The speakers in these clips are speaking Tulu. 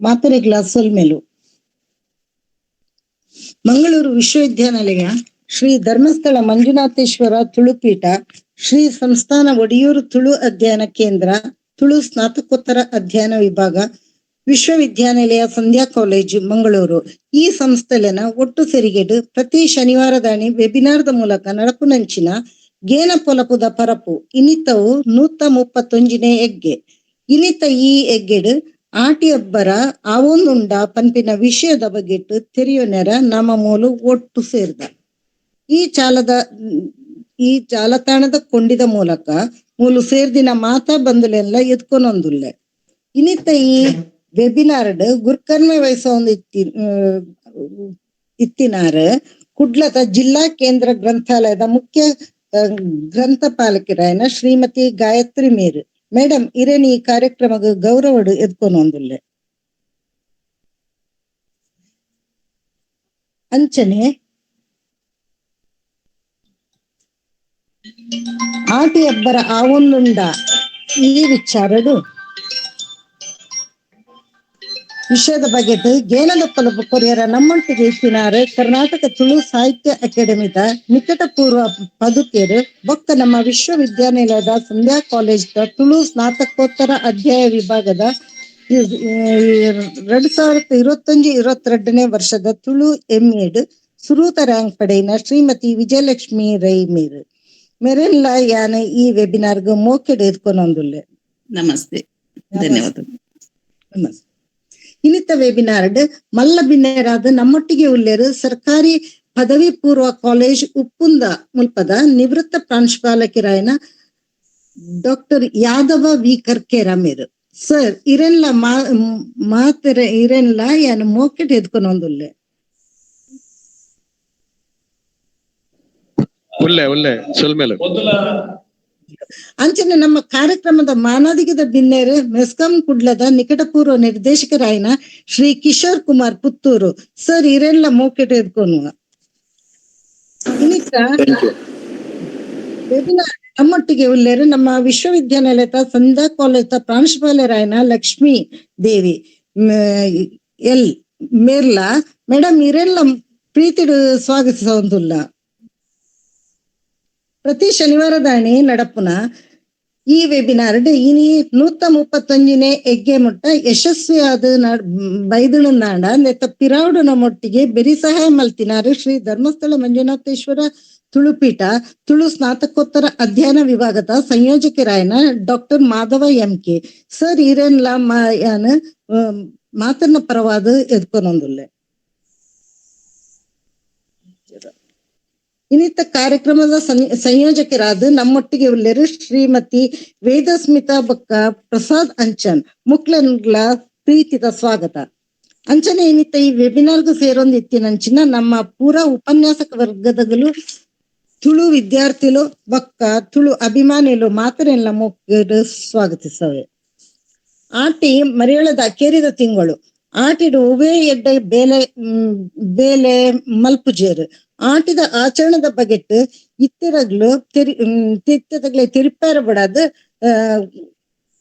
ಮಾತರೆಗ್ಲ ಸೊಲ್ಮೆಲು. ಮಂಗಳೂರು ವಿಶ್ವವಿದ್ಯಾನಿಲಯ ಶ್ರೀ ಧರ್ಮಸ್ಥಳ ಮಂಜುನಾಥೇಶ್ವರ ತುಳುಪೀಠ, ಶ್ರೀ ಸಂಸ್ಥಾನ ಒಡಿಯೂರು ತುಳು ಅಧ್ಯಯನ ಕೇಂದ್ರ, ತುಳು ಸ್ನಾತಕೋತ್ತರ ಅಧ್ಯಯನ ವಿಭಾಗ, ವಿಶ್ವವಿದ್ಯಾನಿಲಯ ಸಂಧ್ಯಾ ಕಾಲೇಜು ಮಂಗಳೂರು ಈ ಸಂಸ್ಥೆಲೆನ ಒಟ್ಟು ಸೆರಿಗೆಡು ಪ್ರತಿ ಶನಿವಾರದಾನಿ ವೆಬಿನಾರ್ದ ಮೂಲಕ ನಡಪುನಂಚಿನ ಗೇನ ಪೊಲಪುದ ಪರಪು ಇನಿತವು 131ನೇ ಎಗ್ಗೆ. ಇನಿತ ಈ ಎಗ್ಗೆಡು ಆಟಿಯಬ್ಬರ ಆವೊಂದುಂಡ ಪನ್ಪಿನ ವಿಷಯದ ಬಗೆಟ್ ತೆರಿಯೊನೆರ ನಮ ಮೂಲು ಒಟ್ಟು ಸೇರ್ದ. ಈ ಚಾಲದ ಈ ಜಾಲತಾಣದ ಕೊಂಡಿದ ಮೂಲಕ ಮೂಲು ಸೇರ್ದಿನ ಮಾತಾ ಬಂಧುಲೆಲ್ಲ ಎದ್ಕೊನೊಂದುಲ್ಲೆ. ಇನಿತ ಈ ವೆಬಿನಾರ್ಡ್ ಗುರ್ಕರ್ಮೆ ವಹಿಸೊಂದು ಇತ್ತಿನಾರ್ ಕುಡ್ಲದ ಜಿಲ್ಲಾ ಕೇಂದ್ರ ಗ್ರಂಥಾಲಯದ ಮುಖ್ಯ ಗ್ರಂಥಪಾಲಕರಾಯನ ಶ್ರೀಮತಿ ಗಾಯತ್ರಿ ಮೇರು ಮೇಡಮ್ ಇರೇನಿ ಈ ಕಾರ್ಯಕ್ರಮಕ್ಕೆ ಗೌರವಡು ಎದ್ಕೊನೊಂದುಲ್ಲೆ. ಅಂಚನೆ ಆಟಿ ಅಬ್ಬರ ಆವೊಂದುಂಡ ಈ ವಿಚಾರಡು ವಿಷಯದ ಬಗ್ಗೆ ಗೇನದ ಪಲಪು ಕೊರಿಯರ ನಮ್ಮೊಟ್ಟಿಗೆ ಇತ್ತಿನಾರು ಕರ್ನಾಟಕ ತುಳು ಸಾಹಿತ್ಯ ಅಕಾಡೆಮಿದ ನಿಕಟ ಪೂರ್ವ ಪದುಕೆರು ಬೊಕ್ಕ ನಮ್ಮ ವಿಶ್ವವಿದ್ಯಾನಿಲಯದ ಸಂಧ್ಯಾ ಕಾಲೇಜ್ ತುಳು ಸ್ನಾತಕೋತ್ತರ ಅಧ್ಯಾಯ ವಿಭಾಗದ 2021-22ನೇ ವರ್ಷದ ತುಳು ಎಂಎಡ್ ಸುರೂತ ರ್ಯಾಂಕ್ ಪಡೆಯಿನ ಶ್ರೀಮತಿ ವಿಜಯಲಕ್ಷ್ಮಿ ರೈ ಮೇರು ಮೆರೆಲ್ಲ ಯಾನ್ ಈ ವೆಬಿನಾರ್ಗ್ ಮೋಕೆಡ್ ಎದ್ಕೊನೊಂದುಲ್ಲೆ. ನಮಸ್ತೆ, ಧನ್ಯವಾದ. ನಮಸ್ತೆ. ಇನ್ನಿತ ವೆಬಿನಾರ್ಡ್ ಮಲ್ಲ ಬಿನ್ನೆರಾದ ನಮ್ಮೊಟ್ಟಿಗೆ ಉಲ್ಲೇರು ಸರ್ಕಾರಿ ಪದವಿ ಪೂರ್ವ ಕಾಲೇಜ್ ಉಪ್ಪುಂದ ಮುಲ್ಪದ ನಿವೃತ್ತ ಪ್ರಾಂಶುಪಾಲಕಿರಾಯನ ಡಾಕ್ಟರ್ ಯಾದವ ವಿ ಕರ್ಕೇರ ಮೇರು ಸರ್ ಇರೆನ್ಲ ಮಾತೆರೆ ಇರೆನ್ಲ ಯಾನ್ ಮೋಕೆಟ್ ಎದ್ಕೊನೊಂದುಲ್ಲೆ. ಉಲ್ಲೆ ಉಲ್ಲೆ ಸೊಲ್ಮೆಲು. ಅಂಚನೆ ನಮ್ಮ ಕಾರ್ಯಕ್ರಮದ ಮಾನಾದಿಗದ ಬಿನ್ನೇರು ಮೆಸ್ಕಾಂ ಕುಡ್ಲದ ನಿಕಟಪೂರ್ವ ನಿರ್ದೇಶಕರಾಯನ ಶ್ರೀ ಕಿಶೋರ್ ಕುಮಾರ್ ಪುತ್ತೂರು ಸರ್ ಇರೆಲ್ಲ ಮೋಕೆಟ್ ಎದ್ಕೊನುವ. ಇನ್ನಿತ ವೆಬಿನಾರ್ ನಮ್ಮೊಟ್ಟಿಗೆ ಉಲ್ಲೇರು ನಮ್ಮ ವಿಶ್ವವಿದ್ಯಾನಿಲಯದ ಸಂಧ್ಯಾ college ಪ್ರಾಂಶುಪಾಲರಾಯನ Lakshmi Devi L ಮೇರ್ಲಾ madam ಇರೆಲ್ಲ ಪ್ರೀತಿಡು ಸ್ವಾಗತಿಸುವಂತಿಲ್ಲ. ಪ್ರತಿ ಶನಿವಾರದಾಣಿ ನಡಪುನ ಈ ವೆಬಿನಾರ್ ಇನಿ 131ನೇ ಎಗ್ಗೆ ಮುಟ್ಟ ಯಶಸ್ವಿಯಾದ ಬೈದಣನಾಡ ನೆತ್ತ ಪಿರಾವುಡು ನಮ್ಮೊಟ್ಟಿಗೆ ಬೆರಿ ಸಹಾಯ ಮಲ್ತಿನಾರು ಶ್ರೀ ಧರ್ಮಸ್ಥಳ ಮಂಜುನಾಥೇಶ್ವರ ತುಳುಪೀಠ ತುಳು ಸ್ನಾತಕೋತ್ತರ ಅಧ್ಯಯನ ವಿಭಾಗದ ಸಂಯೋಜಕರಾಯನ doctor Madhava M K sir ಇರೆನ್ಲ ಯಾನ್ ಮಾತನ್ನ ಪರವಾದ ಎದ್ಕೊನೊಂದುಲ್ಲೆ. ಇನ್ನಿತ ಕಾರ್ಯಕ್ರಮದ ಸಂಯೋಜಕರಾದ ನಮ್ಮೊಟ್ಟಿಗೆ ಉಲ್ಲೇರು ಶ್ರೀಮತಿ ವೇದಸ್ಮಿತಾ ಬೊಕ್ಕ ಪ್ರಸಾದ್ ಅಂಚನ್ ಮುಕ್ಲನ್ಗ್ಲ ಪ್ರೀತಿದ ಸ್ವಾಗತ. ಅಂಚನೆ ಇನ್ನಿತ ಈ ವೆಬಿನಾರ್ಗ್ ಸೇರೊಂದು ಇತ್ತಿನಂಚಿನ ನಮ್ಮ ಪೂರಾ ಉಪನ್ಯಾಸಕ ವರ್ಗದಗಳು ತುಳು ವಿದ್ಯಾರ್ಥಿಲು ಬೊಕ್ಕ ತುಳು ಅಭಿಮಾನಿಲು ಮಾತರೆಲ್ಲ ಮೊಕ್ಕಡ್ ಸ್ವಾಗತಿಸವೆ. ಆಟಿ ಮರಿಯಳದ ಅಕೇರಿದ ತಿಂಗಳು ಆಟಿಡು ಉವೇ ಎಡ್ಡೆ ಬೇಲೆ ಬೇಲೆ ಮಲ್ಪುಜೇರು ಆಟಿದ ಆಚರಣದ ಬಗೆಟ್ ಇತ್ತಿರಗ್ಲು ತೆರಿ ತಿತ್ತದಗ್ಲೆ ತಿರುಪೇರ ಬಿಡದು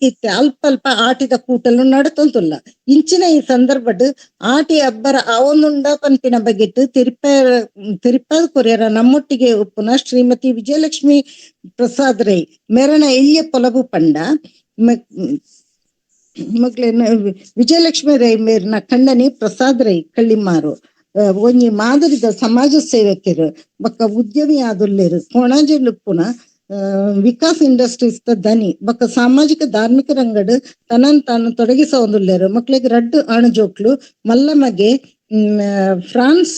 ಇತ್ತೆ ಅಲ್ಪ ಅಲ್ಪ ಆಟಿದ ಕೂಟಲು ನಡತೊಂತುಲ್ಲ. ಇಂಚಿನ ಈ ಸಂದರ್ಭಡ್ ಆಟಿ ಅಬ್ಬರ ಆವೊಂದುಂಡ ಪನ್ಪಿನ ಬಗೆಟ್ ತಿರುಪಾದ ಕೊರಿಯರ ನಮ್ಮೊಟ್ಟಿಗೆ ಉಪ್ಪುನ ಶ್ರೀಮತಿ ವಿಜಯಲಕ್ಷ್ಮಿ ಪ್ರಸಾದ್ ರೈ ಮೆರನ ಎಲ್ಯ ಪೊಲಬು ಪಂಡ ಮಗ್ಲೇನ ವಿಜಯಲಕ್ಷ್ಮಿ ರೈ ಮೇರ್ನ ಕಣ್ಣನಿ ಪ್ರಸಾದ್ ರೈ ಕಳ್ಳಿಮಾರು ಒಂಜಿ ಮಾದರಿದ ಸಮಾಜ ಸೇವಕರು ಬೊಕ್ಕ ಉದ್ಯಮಿ ಆದುಲ್ಲೇರು ಕೊಣಾಜೆ ಲುಪ್ಪುನ ವಿಕಾಸ್ ಇಂಡಸ್ಟ್ರೀಸ್ ದನಿ ಬೊಕ್ಕ ಸಾಮಾಜಿಕ ಧಾರ್ಮಿಕ ರಂಗಡ್ ತನ್ನನ್ ತಾನು ತೊಡಗಿಸೊಂದುಲ್ಲೇರು. ಮಕ್ಳಿಗೆ ರಡ್ಡು ಅಣುಜೋಕ್ಲು ಮಲ್ಲಮಗೆ France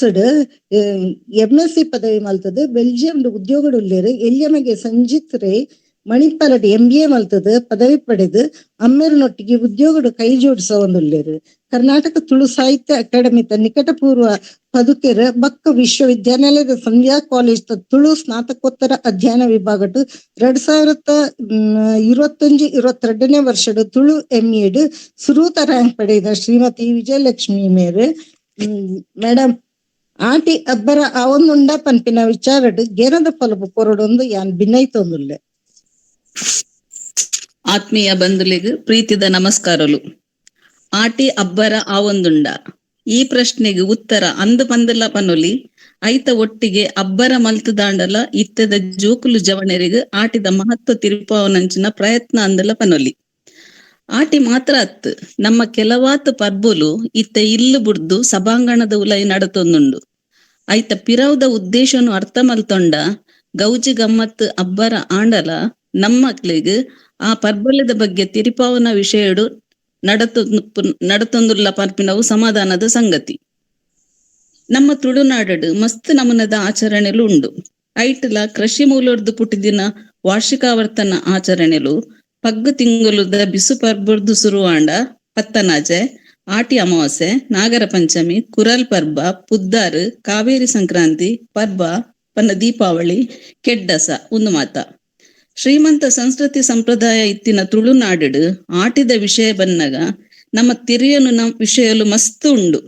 M S C ಪದವಿ ಮಲ್ತದು ಬೆಲ್ಜಿಯಂ ಉದ್ಯೋಗಡುಲ್ಲೇರು. ಎಲ್ಯಮಗೆ ಸಂಜಿತ್ ರೈ ಮಣಿಪಾಲಡ್ ಎಂಬಿಎ ಮಲ್ತದು ಪದವಿ ಪಡೆದು ಅಮ್ಮೇರ್ನೊಟ್ಟಿಗೆ ಉದ್ಯೋಗಡು ಕೈ ಜೋಡಿಸೊಂದುಲ್ಲೇರು. ಕರ್ನಾಟಕ ತುಳು ಸಾಹಿತ್ಯ ಅಕಾಡೆಮಿ ನಿಕಟ ಪೂರ್ವ ಪದುಕೆರ್ ಬೊಕ್ಕ ವಿಶ್ವವಿದ್ಯಾನಿಲಯದ ಸಂಧ್ಯಾ ಕಾಲೇಜ್ ತುಳು ಸ್ನಾತಕೋತ್ತರ ಅಧ್ಯಯನ ವಿಭಾಗಟ್ 2021-22ನೇ ವರ್ಷದ ತುಳು ಎಂಎಡ್ ಸುರೂತ ರ್ಯಾಂಕ್ ಪಡೆದ ಶ್ರೀಮತಿ ವಿಜಯಲಕ್ಷ್ಮಿ ಮೇರ್. ಮೇಡಮ್ ಆಟಿ ಅಬ್ಬರ ಆವೊಂದುಂಡ ಪನ್ಪಿನ ವಿಚಾರಡ್ ಗೇನದ ಪಲಪು ಕೊರಡೊಂದು ಯಾನ್ ಬಿನ್ನೈತೊಂದುಲ್ಲೆ. ಆತ್ಮೀಯ ಬಂಧುಲಿಗ್ ಪ್ರೀತಿದ ನಮಸ್ಕಾರಲು. ಆಟಿ ಅಬ್ಬರ ಆವೊಂದುಂಡ? ಈ ಪ್ರಶ್ನೆಗೆ ಉತ್ತರ ಅಂದು ಪಂದಲ ಪನೊಲಿ. ಐತ ಒಟ್ಟಿಗೆ ಅಬ್ಬರ ಮಲ್ತುದಾಂಡಲ ಇತ್ತೆದ ಜೋಕುಲು ಜವಣೆರಿಗ್ ಆಟಿದ ಮಹತ್ವ ತಿರುಪಾವನಂಚಿನ ಪ್ರಯತ್ನ ಅಂದಲ ಪನೊಲಿ. ಆಟಿ ಮಾತ್ರ ಅತ್ತು, ನಮ್ಮ ಕೆಲವಾತ್ ಪರ್ಬೊಲು ಇತ್ತೆ ಇಲ್ಲು ಬುಡ್ದು ಸಭಾಂಗಣದ ಉಲೈ ನಡತೊಂದುಂಡು. ಐತ ಪಿರವುದ ಉದ್ದೇಶನು ಅರ್ಥ ಮಲ್ತೊಂಡ ಗೌಜಿ ಗಮ್ಮತ್ ಅಬ್ಬರ ಆಂಡಲ ನಮ್ಮಕ್ಲೆಗ್ ಆ ಪರ್ಬಲದ ಬಗ್ಗೆ ತಿರಿಪಾವನ ವಿಷಯಡು ನಡತೊಂದುಲ್ಲ ಪರ್ಪಿನವು ಸಮಾಧಾನದ ಸಂಗತಿ. ನಮ್ಮ ತುಳುನಾಡು ಮಸ್ತ್ ನಮೂನದ ಆಚರಣೆಲು ಉಂಡು. ಐಟ್ಲ ಕೃಷಿ ಮೂಲೊರ್ದು ಪುಟ್ಟಿದಿನ ವಾರ್ಷಿಕಾವರ್ತನ ಆಚರಣೆಲು ಪಗ್ಗು ತಿಂಗಳುದ ಬಿಸು ಪರ್ಬರ್ದು ಸುರುವಾಂಡ ಪತ್ತನಾಜೆ, ಆಟಿ ಅಮಾವಾಸ್ಯೆ, ನಾಗರ ಪಂಚಮಿ, ಕುರಲ್ ಪರ್ಬ, ಪುದ್ದಾರು, ಕಾವೇರಿ ಸಂಕ್ರಾಂತಿ ಪರ್ಬ ಪನ್ನ ದೀಪಾವಳಿ, ಕೆಡ್ಡಸ ಉಂದು ಮಾತ. ಶ್ರೀಮಂತ ಸಂಸ್ಕೃತಿ ಸಂಪ್ರದಾಯ ಇತ್ತಿನ ತುಳುನಾಡು ಆಟಿದ ವಿಷಯ ಬನ್ನಗ ನಮ್ಮ ತಿರಿಯನು ನಮ್ಮ ವಿಷಯಲು ಮಸ್ತ್ ಉಂಡು.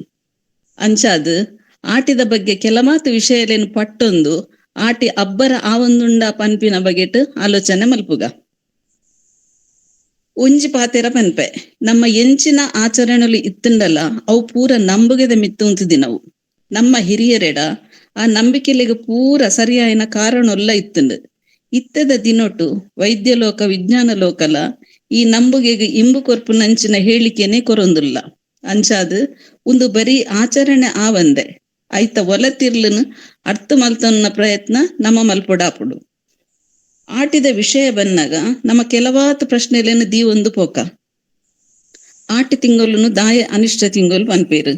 ಅಂಚಾದ್ ಆಟಿದ ಬಗ್ಗೆ ಕೆಲಮಾತು ವಿಷಯಲೇನು ಪಟ್ಟೊಂದು ಆಟಿ ಅಬ್ಬರ ಆವೊಂದುಂಡ ಪನ್ಪಿನ ಬಗೆಟ್ ಆಲೋಚನೆ ಮಲ್ಪುಗ. ಒಂಜಿ ಪಾತೆರ ಪನ್ಪೆ, ನಮ್ಮ ಎಂಚಿನ ಆಚರಣೆಲು ಇತ್ತುಂಡಲ ಅವು ಪೂರ ನಂಬುಗೆದ ಮಿತ್ತು ಉಂತುದಿನವು. ನಮ್ಮ ಹಿರಿಯರೆಡ ಆ ನಂಬಿಕೆಲೆಗ್ ಪೂರ ಸರಿಯಾಯಿನ ಕಾರಣೊಲ್ಲ ಇತ್ತುಂಡು. ಇತ್ತೆದ ದಿನೊಟು ವೈದ್ಯ ಲೋಕ ವಿಜ್ಞಾನ ಲೋಕಲ ಈ ನಂಬುಗೆಗ್ ಇಂಬು ಕೊರ್ಪುನಂಚಿನ ಹೇಳಿಕೆನೆ ಕೊರೊಂದುಲ್ಲ. ಅಂಚಾದ್ ಉಂದು ಬರೀ ಆಚರಣೆ ಆವಂದೆ ಐತ ಒಲತಿರ್ಲುನು ಅರ್ಥ ಮಲ್ತೊನ್ನ ಪ್ರಯತ್ನ ನಮ್ಮ ಮಲ್ಪೊಡಾಪುಡು. ಆಟಿದ ವಿಷಯ ಬನ್ನಗ ನಮ್ಮ ಕೆಲವಾತ್ ಪ್ರಶ್ನೆಲೇನು ದೀವೊಂದು ಪೋಕ. ಆಟಿ ತಿಂಗೊಲುನು ದಾಯ ಅನಿಷ್ಟ ತಿಂಗೊಲು ಪನ್ಪೇರು.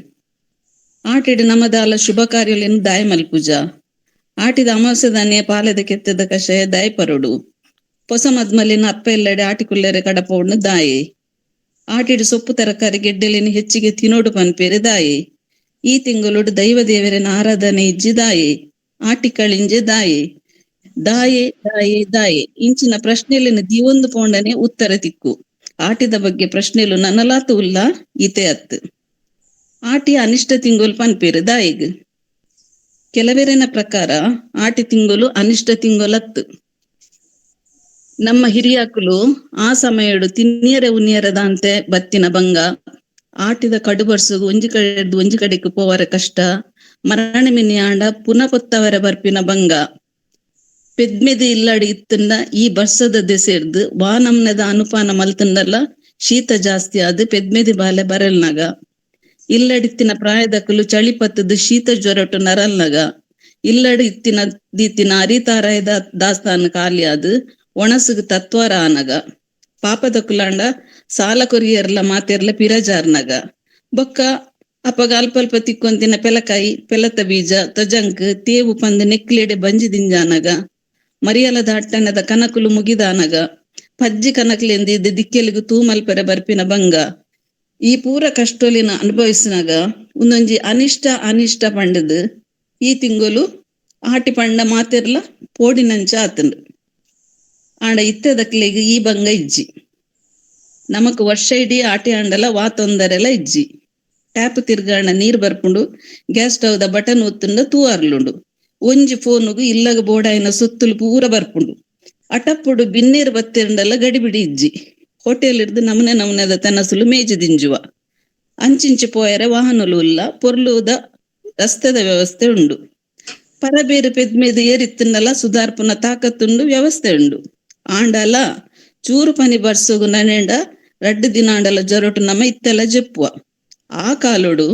ಆಟಿಡ್ ನಮದಾಲ ಶುಭ ಕಾರ್ಯಲೇನು ದಾಯ ಮಲ್ಪುಜ. ಆಟಿದ ಅಮಾವಾಸ್ಯದಾನಿಯ ಪಾಲೆದ ಕೆತ್ತದ ಕಷಾಯ ದಾಯ ಪರೋಡು. ಪೊಸ ಮದ್ಮಲಿನ ಅಪ್ಪ ಎಲ್ಲೆಡೆ ಆಟಿ ಕುಲ್ಲೆರೆ ಕಡಪೋಡ್ನು ದಾಯೆ. ಆಟಿಡು ಸೊಪ್ಪು ತರಕಾರಿ ಗೆಡ್ಡೆಲಿನ ಹೆಚ್ಚಿಗೆ ತಿನೋಡು ಪನ್ಪೇರು ದಾಯೆ. ಈ ತಿಂಗಳೋಡು ದೈವ ದೇವರನ ಆರಾಧನೆ ಇಜ್ಜಿ ದಾಯೆ. ಆಟಿ ಕಳಿಂಜೆ ದಾಯೆ. ದಾಯೆ ದಾಯೆ ದಾಯೆ ಇಂಚಿನ ಪ್ರಶ್ನೆಲಿನ ದೀವೊಂದು ಪೋಂಡನೆ ಉತ್ತರ ತಿಕ್ಕು. ಆಟಿದ ಬಗ್ಗೆ ಪ್ರಶ್ನೆಲು ನನಲಾತು ಉಲ್ಲ ಈತೆ ಅತ್ತು. ಆಟಿ ಅನಿಷ್ಟ ತಿಂಗೊಲು ಪನ್ಪೇರು ದಾಯಿಗ್. ಕೆಲವೆರೆನ ಪ್ರಕಾರ ಆಟಿ ತಿಂಗೊಲು ಅನಿಷ್ಟ ತಿಂಗೊಲತ್ತು. ನಮ್ಮ ಹಿರಿಯಾಕುಲು ಆ ಸಮಯಡು ತಿನ್ನಿಯರೆ ಉನ್ನಿಯರೆ ದಾಂತೆ ಬತ್ತಿನ ಬಂಗ, ಆಟಿದ ಕಡುಬರ್ಸುಗು ಒಂಜಿ ಕಡೆಡ್ದು ಒಂಜಿ ಕಡೆಕ್ ಪೋವರೆ ಕಷ್ಟ, ಮರಣ ಮಿನಿಯಾಂಡ ಪುನಃ ಪೊತ್ತವರೆ ಬರ್ಪಿನ ಬಂಗ, ಪೆದ್ಮೆದಿ ಇಲ್ಲಡಿ ಇತ್ತಂಡ ಈ ಬರ್ಸದ ದೆಸೆರ್ದು ವಾನಮ್ನದ ಅನುಪಾನ ಮಲ್ತಂಡಲ್ಲ ಶೀತ ಜಾಸ್ತಿ ಆದ್ ಪೆದ್ಮೆದಿ ಬಾಲೆ ಬರಲ್ನಾಗ, ಇಲ್ಲಡಿತ್ತಿನ ಪ್ರಾಯದಕುಲು ಚಳಿ ಪತ್ತದು ಶೀತ ಜ್ವರಟು ನರಲ್ನಾಗ, ಇಲ್ಲಡಿ ಇತ್ತಿನ ದೀತಿನ ಅರಿತಾರಾಯದ ದಾಸ್ತಾನ ಖಾಲಿ ಆದ್ ಒಣಸುಗು ತತ್ವಾರ ಆನಗ, ಪಾಪದ ಕುಲಾಂಡ ಸಾಲ ಕೊರಿಯರ್ಲ ಮಾತೆರ್ಲ ಪಿರಜಾರ್ನಗ, ಬೊಕ್ಕ ಅಪಗ ಅಲ್ಪ ಅಲ್ಪ ತಿಕ್ಕೊಂತಿನ ಪೆಲಕಾಯಿ ಪೆಲತ ಬೀಜ ತೊಜಂಕ್ ತೇವು ಪಂದ್ ನೆಕ್ಲೆಡೆ ಬಂಜಿ ದಿಂಜಾನಗ, ಮರಿಯಲದ ಅಟ್ಟಣದ ಕನಕುಲು ಮುಗಿದಾನಗ, ಪಜ್ಜಿ ಕನಕ್ಲೆಂದು ದಿಕ್ಕೆಲಿಗು ತೂಮಲ್ಪೆರೆ ಬರ್ಪಿನ ಬಂಗ, ಈ ಪೂರ ಕಷ್ಟೊಲಿನ ಅನುಭವಿಸಿನಾಗ ಒಂದೊಂಜಿ ಅನಿಷ್ಟ ಅನಿಷ್ಟ ಪಂಡದು ಈ ತಿಂಗಳು ಆಟಿ ಪಂಡ ಮಾತೆರ್ಲ ಪೋಡಿನಂಚ ಆತಂಡು. ಆಂಡ ಇತ್ತೆದಕ್ಲೆಗ್ ಈ ಬಂಗ ಇಜ್ಜಿ. ನಮಕ್ ವರ್ಷ ಇಡೀ ಆಟಿ ಆಂಡಲ ವಾ ತೊಂದರೆಲ ಇಜ್ಜಿ. ಟ್ಯಾಪ್ ತಿರ್ಗಾಣ ನೀರ್ ಬರ್ಪುಂಡು, ಗ್ಯಾಸ್ ಸ್ಟವ್ ದ ಬಟನ್ ಒತ್ತುಂಡ ತೂವರ್ಲುಂಡು, ಒಂಜಿ ಫೋನುಗು ಇಲ್ಲಗ ಬೋಡಾಯಿನ ಸುತ್ತಲು ಪೂರ ಬರ್ಪುಂಡು. ಅಟಪ್ಪುಡು ಬಿನ್ನೇರು ಬತ್ತಿರಂಡಲ ಗಡಿಬಿಡಿ ಇಜ್ಜಿ. ಹೋಟೆಲ್ ಇರ್ದು ನಮನೆ ನಮನೆದ ತೆನಸುಲು ಮೇಜು ದಿಂಜುವ. ಅಂಚಿಂಚಿ ಪೋಯರೆ ವಾಹನಲು ಉಲ್ಲ, ಪೊರ್ಲುದ ರಸ್ತೆದ ವ್ಯವಸ್ಥೆ ಉಂಡು. ಪರಬೇರು ಪೆದ್ಮೇದು ಏರಿತ್ತುಂಡಲ ಸುಧಾರ್ಪುನ ತಾಕತ್ತುಂಡು, ವ್ಯವಸ್ಥೆ ಉಂಡು. ಆಂಡಲ ಚೂರು ಪನಿ ಬರ್ಸುಗು ನನೆಂಡ ರಡ್ಡು ದಿನ ಆಂಡಲ ಜೊರಟು ನಮ ಇತ್ತೆಲ್ಲ ಜೆಪ್ಪುವ. ಆ ಕಾಲೋಡು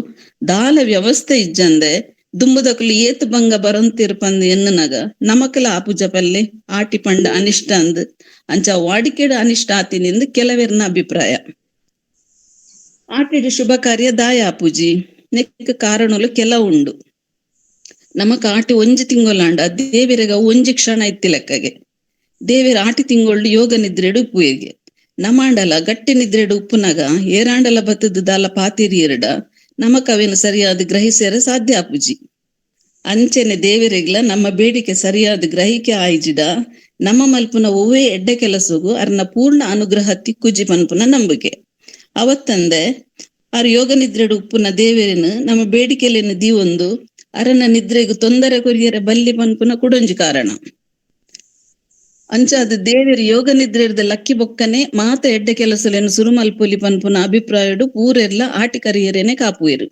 ದಾಲ ವ್ಯವಸ್ಥೆ ಇಜ್ಜಂದೆ ದುಂಬುದಕುಲು ಏತ್ ಬಂಗ ಬರೊಂತಿರ್ಪಂದು ಎನ್ನುನಗ ನಮಕಲ ಆಪುಜ ಪಲ್ಲೆ ಆಟಿ ಪಂಡ ಅನಿಷ್ಟ ಅಂದ್ ಅಂಚ ವಾಡಿಕೆಡು ಅನಿಷ್ಟ ಆತಿನಿಂದು ಕೆಲವೆರ್ನ ಅಭಿಪ್ರಾಯ. ಆಟಿಡು ಶುಭ ಕಾರ್ಯ ದಾಯ ಆಪುಜಿ ನೆಕ್ ಕಾರಣಲು ಕೆಲವು ಉಂಡು. ನಮಕ್ ಆಟಿ ಒಂಜಿ ತಿಂಗೊಲಾಂಡ ದೇವಿರಗ ಒಂಜಿ ಕ್ಷಣ ಇತ್ತಿ ಲೆಕ್ಕಗೆ. ದೇವಿರ ಆಟಿ ತಿಂಗೊಳ್ಳು ಯೋಗ ನಿದ್ರೆಡು ಉಪ್ಪುವಿಗೆ. ನಮಾಂಡಲ ಗಟ್ಟಿ ನಿದ್ರೆಡು ಉಪ್ಪುನಗ ಏರಾಂಡಲ ಬತ್ತದ ದಾಲ ಪಾತಿರಿಯರಡ ನಮಕ್ ಅವೇನು ಸರಿಯಾದ ಗ್ರಹಿಸ್ಯರ ಸಾಧ್ಯ ಆಪುಜಿ. ಅಂಚೆನೆ ದೇವರಿಗ್ಲ ನಮ್ಮ ಬೇಡಿಕೆ ಸರಿಯಾದ ಗ್ರಹಿಕೆ ಆಯ್ಜಿಡ ನಮ್ಮ ಮಲ್ಪುನ ಒವ್ವೇ ಎಡ್ಡೆ ಕೆಲಸಗು ಅರ್ನ ಪೂರ್ಣ ಅನುಗ್ರಹ ತಿಕ್ಕುಜಿ ಪನ್ಪುನ ನಂಬಿಕೆ. ಅವತ್ತಂದೆ ಆರ್ ಯೋಗ ನಿದ್ರೆಡು ಉಪ್ಪುನ ದೇವರನ್ನು ನಮ್ಮ ಬೇಡಿಕೆಲೆನ್ನು ದೀವೊಂದು ಅರನ ನಿದ್ರೆಗು ತೊಂದರೆ ಕೊರಿಯರೆ ಬಲ್ಲಿ ಪನ್ಪುನ ಕುಡೊಂಜಿ ಕಾರಣ. ಅಂಚಾದ ದೇವೆರ್ ಯೋಗ ನಿದ್ರೆರ್ದ ಲಕ್ಕಿ ಬೊಕ್ಕನೆ ಮಾತ ಎಡ್ಡೆ ಕೆಲಸಲೆನ್ ಸುರುಮಲ್ಪೊಲಿ ಪನ್ಪುನ ಅಭಿಪ್ರಾಯಡು ಪೂರೆರ್ಲ ಆಟಿ ಕರಿಯರೇನೆ ಕಾಪುವೆರು.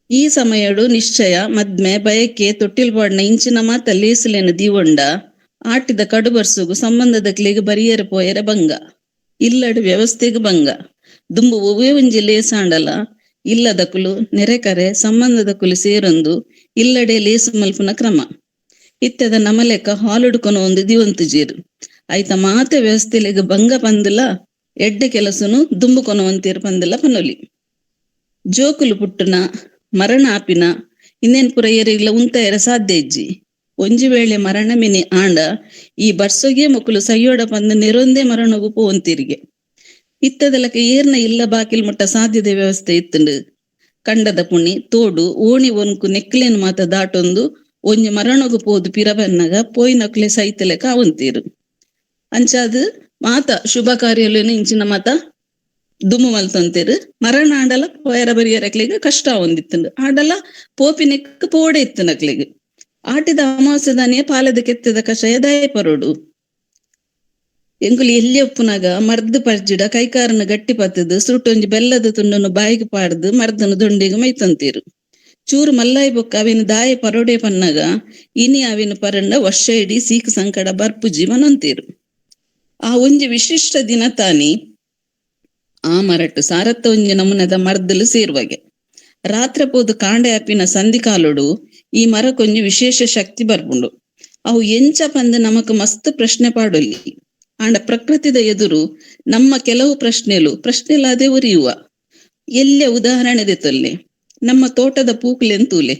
ಈ ಸಮಯಡು ನಿಶ್ಚಯ, ಮದ್ಮೆ, ಬಯಕೆ, ತೊಟ್ಟಿಲ್ ಪಾಡ್ನ ಇಂಚಿನ ಮಾತ ಲೇಸುಲೆನ್ ದೀವೊಂಡ ಆಟಿದ ಕಡುಬರ್ಸುಗು ಸಂಬಂಧದಕ್ಲೆಗ್ ಬರಿಯರೆ ಪೋಯೆರೆ ಬಂಗ, ಇಲ್ಲಡ್ ವ್ಯವಸ್ಥೆಗ್ ಬಂಗ. ದುಂಬು ಒವ್ವೇ ಒಂಜಿ ಲೇಸಾಂಡಲ ಇಲ್ಲದಕುಲು ನೆರೆಕರೆ ಸಂಬಂಧದಕುಲು ಸೇರೊಂದು ಇಲ್ಲಡೆ ಲೇಸು ಮಲ್ಪುನ ಕ್ರಮ. ಇತ್ತೆದ ನಮಲೆಕ್ಕ ಹಾಲುಡ್ಕೊನು ಒಂದು ದಿವಂತುಜೀರು ಐತ ಮಾತೆ ವ್ಯವಸ್ಥೆಲೆಗ್ ಬಂಗ ಪಂದಲ ಎಡ್ಡೆ ಕೆಲಸನು ದುಂಬು ಕೊನೊವಂತೇರು ಪಂದಲ ಪನೊಲಿ. ಜೋಕುಲು ಪುಟ್ಟುನ ಮರಣ ಆಪಿನ ಇನ್ನೇನ್ ಪುರ ಏರಿಗ್ಲ ಉಂತಾಯರ ಸಾಧ್ಯ ಇಜ್ಜಿ. ಒಂಜಿ ವೇಳೆ ಮರಣ ಮಿನಿ ಆಂಡ ಈ ಬರ್ಸೊಗೆ ಮೊಕುಲು ಸಯ್ಯೋಡ ಪಂದ್ ನೆರೊಂದೇ ಮರಣಗು ಪೋವಂತಿರಿಗೆ. ಇತ್ತದಲಕ ಏರ್ನ ಇಲ್ಲ ಬಾಕಿಲ್ ಮುಟ್ಟ ಸಾಧ್ಯತೆ ವ್ಯವಸ್ಥೆ ಇತ್ತುಂಡು. ಕಂಡದ ಪುಣಿ ತೋಡು ಓಣಿ ಒನ್ಕು ನೆಕ್ಲೇನ್ ಮಾತ ದಾಟೊಂದು ಒಂಜಿ ಮರಣಗು ಪೋದು ಪಿರಬನ್ನಗ ಪೋಯಿನಕ್ಲೆ ಸೈತಲೆಕ ಅವಂತೀರು. ಅಂಚಾದ್ ಮಾತ ಶುಭ ಕಾರ್ಯಲೇನು ಇಂಚಿನ ಮಾತ ದುಮ್ಮು ಮಲ್ತೊಂತೇರು. ಮರಣ ಆಂಡಲ ಪೋಯರ ಬರಿಯರಕ್ಲೆಗ್ ಕಷ್ಟ ಆವೊಂದಿತ್ತುಂಡು. ಆಂಡಲ ಪೋಪಿನೆಕ್ ಪೋಡೆ ಇತ್ತುನಕ್ಲೆಗ್. ಆಟಿದ ಅಮಾವಾಸ್ಯದಾನಿಯೇ ಪಾಲೆದ ಕೆತ್ತದ ಕಷಾಯ ದಾಯ ಪರೋಡು. ಎಂಕುಲು ಎಲ್ಲಿ ಒಪ್ಪುನಾಗ ಮರ್ದ್ ಪರ್ಜಿಡ ಕೈಕಾರನ ಗಟ್ಟಿ ಪತ್ತದು ಸುರುಟೊಂಜಿ ಬೆಲ್ಲದ ತುಂಡನ್ನು ಬಾಯಿಗೆ ಪಾಡ್ದು ಮರ್ದನು ದೊಂಡಿಗೆ ಮೈತಂತೀರು. ಚೂರು ಮಲ್ಲಾಯಿ ಬೊಕ್ಕ ಅವಿನ ದಾಯ ಪರೋಡೆ ಪನ್ನಾಗ ಇನಿ ಅವಿನ ಪರಂಡ ವರ್ಷ ಇಡೀ ಸೀಕ್ ಸಂಕಡ ಬರ್ಪು ಜೀವನಂತೀರು. ಆ ಒಂಜಿ ವಿಶಿಷ್ಟ ದಿನ ತಾನಿ ಆ ಮರಟ್ಟು ಸಾರತ್ತ ಒಂಜಿ ನಮೂನೆದ ಮರ್ದಲು ಸೇರುವಾಗೆ ರಾತ್ರಿ ಪೋದು ಕಾಂಡೆ ಅಪ್ಪಿನ ಸಂಧಿ ಕಾಲೋಡು ಈ ಮರಕ್ಕೊಂಜಿ ವಿಶೇಷ ಶಕ್ತಿ ಬರ್ಪುಂಡು. ಅವು ಎಂಚ ಪಂದ್ ನಮಕ್ ಮಸ್ತ್ ಪ್ರಶ್ನೆ ಪಾಡೊಲಿ. ಆಂಡ ಪ್ರಕೃತಿದ ಎದುರು ನಮ್ಮ ಕೆಲವು ಪ್ರಶ್ನೆಲು ಪ್ರಶ್ನೆಲಾದೆ ಉರಿಯುವ. ಎಲ್ಲ ಉದಾಹರಣೆ ದೆತ್ತೊಲ್ಲೆ ನಮ್ಮ ತೋಟದ ಪೂಕುಲೆಂತೂಲೆ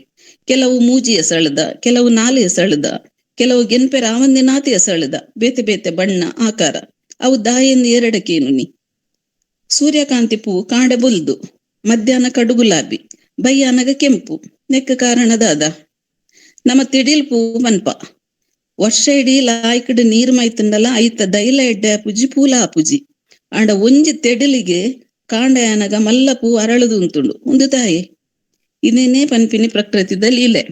ಕೆಲವು ಮೂಜಿ ಎಸಳದ, ಕೆಲವು ನಾಲು ಎಸಳದ, ಕೆಲವು ಗೆನ್ಪೆ ರಾವಂದಿನಾತಿ ಎಸಳದ, ಬೇತೆ ಬೇತೆ ಬಣ್ಣ ಆಕಾರ ಅವು ದಾಯಿಂದ ಎರಡಕ್ಕೇನು ನೀ. ಸೂರ್ಯಕಾಂತಿ ಪೂ ಕಾಂಡೆ ಬೊಲ್ದು, ಮಧ್ಯಾಹ್ನ ಕಡುಗುಲಾಬಿ, ಬಯ್ಯಾನಗ ಕೆಂಪು. ನೆಕ್ಕ ಕಾರಣದಾದ ನಮ್ಮ ತಿಡಿಲ್ ಪೂ ಪನ್ಪ. ವರ್ಷ ಇಡೀ ಲಾಯ್ಕಡ್ ನೀರ್ ಮೈತುಂಡಲ ಐತ ದೈಲ ಎಡ್ಡೆ ಆಪುಜಿ ಪೂಲ ಆಪುಜಿ. ಆಂಡ ಒಂಜಿ ತೆಡಿಲಿಗೆ ಕಾಂಡಯಾನಗ ಮಲ್ಲ ಪೂ ಅರಳುದು ಉಂತುಂಡು ಒಂದು ತಾಯಿ. ಇದೇನೇ ಪನ್ಪಿನಿ ಪ್ರಕೃತಿದ ಲೀಲೆ.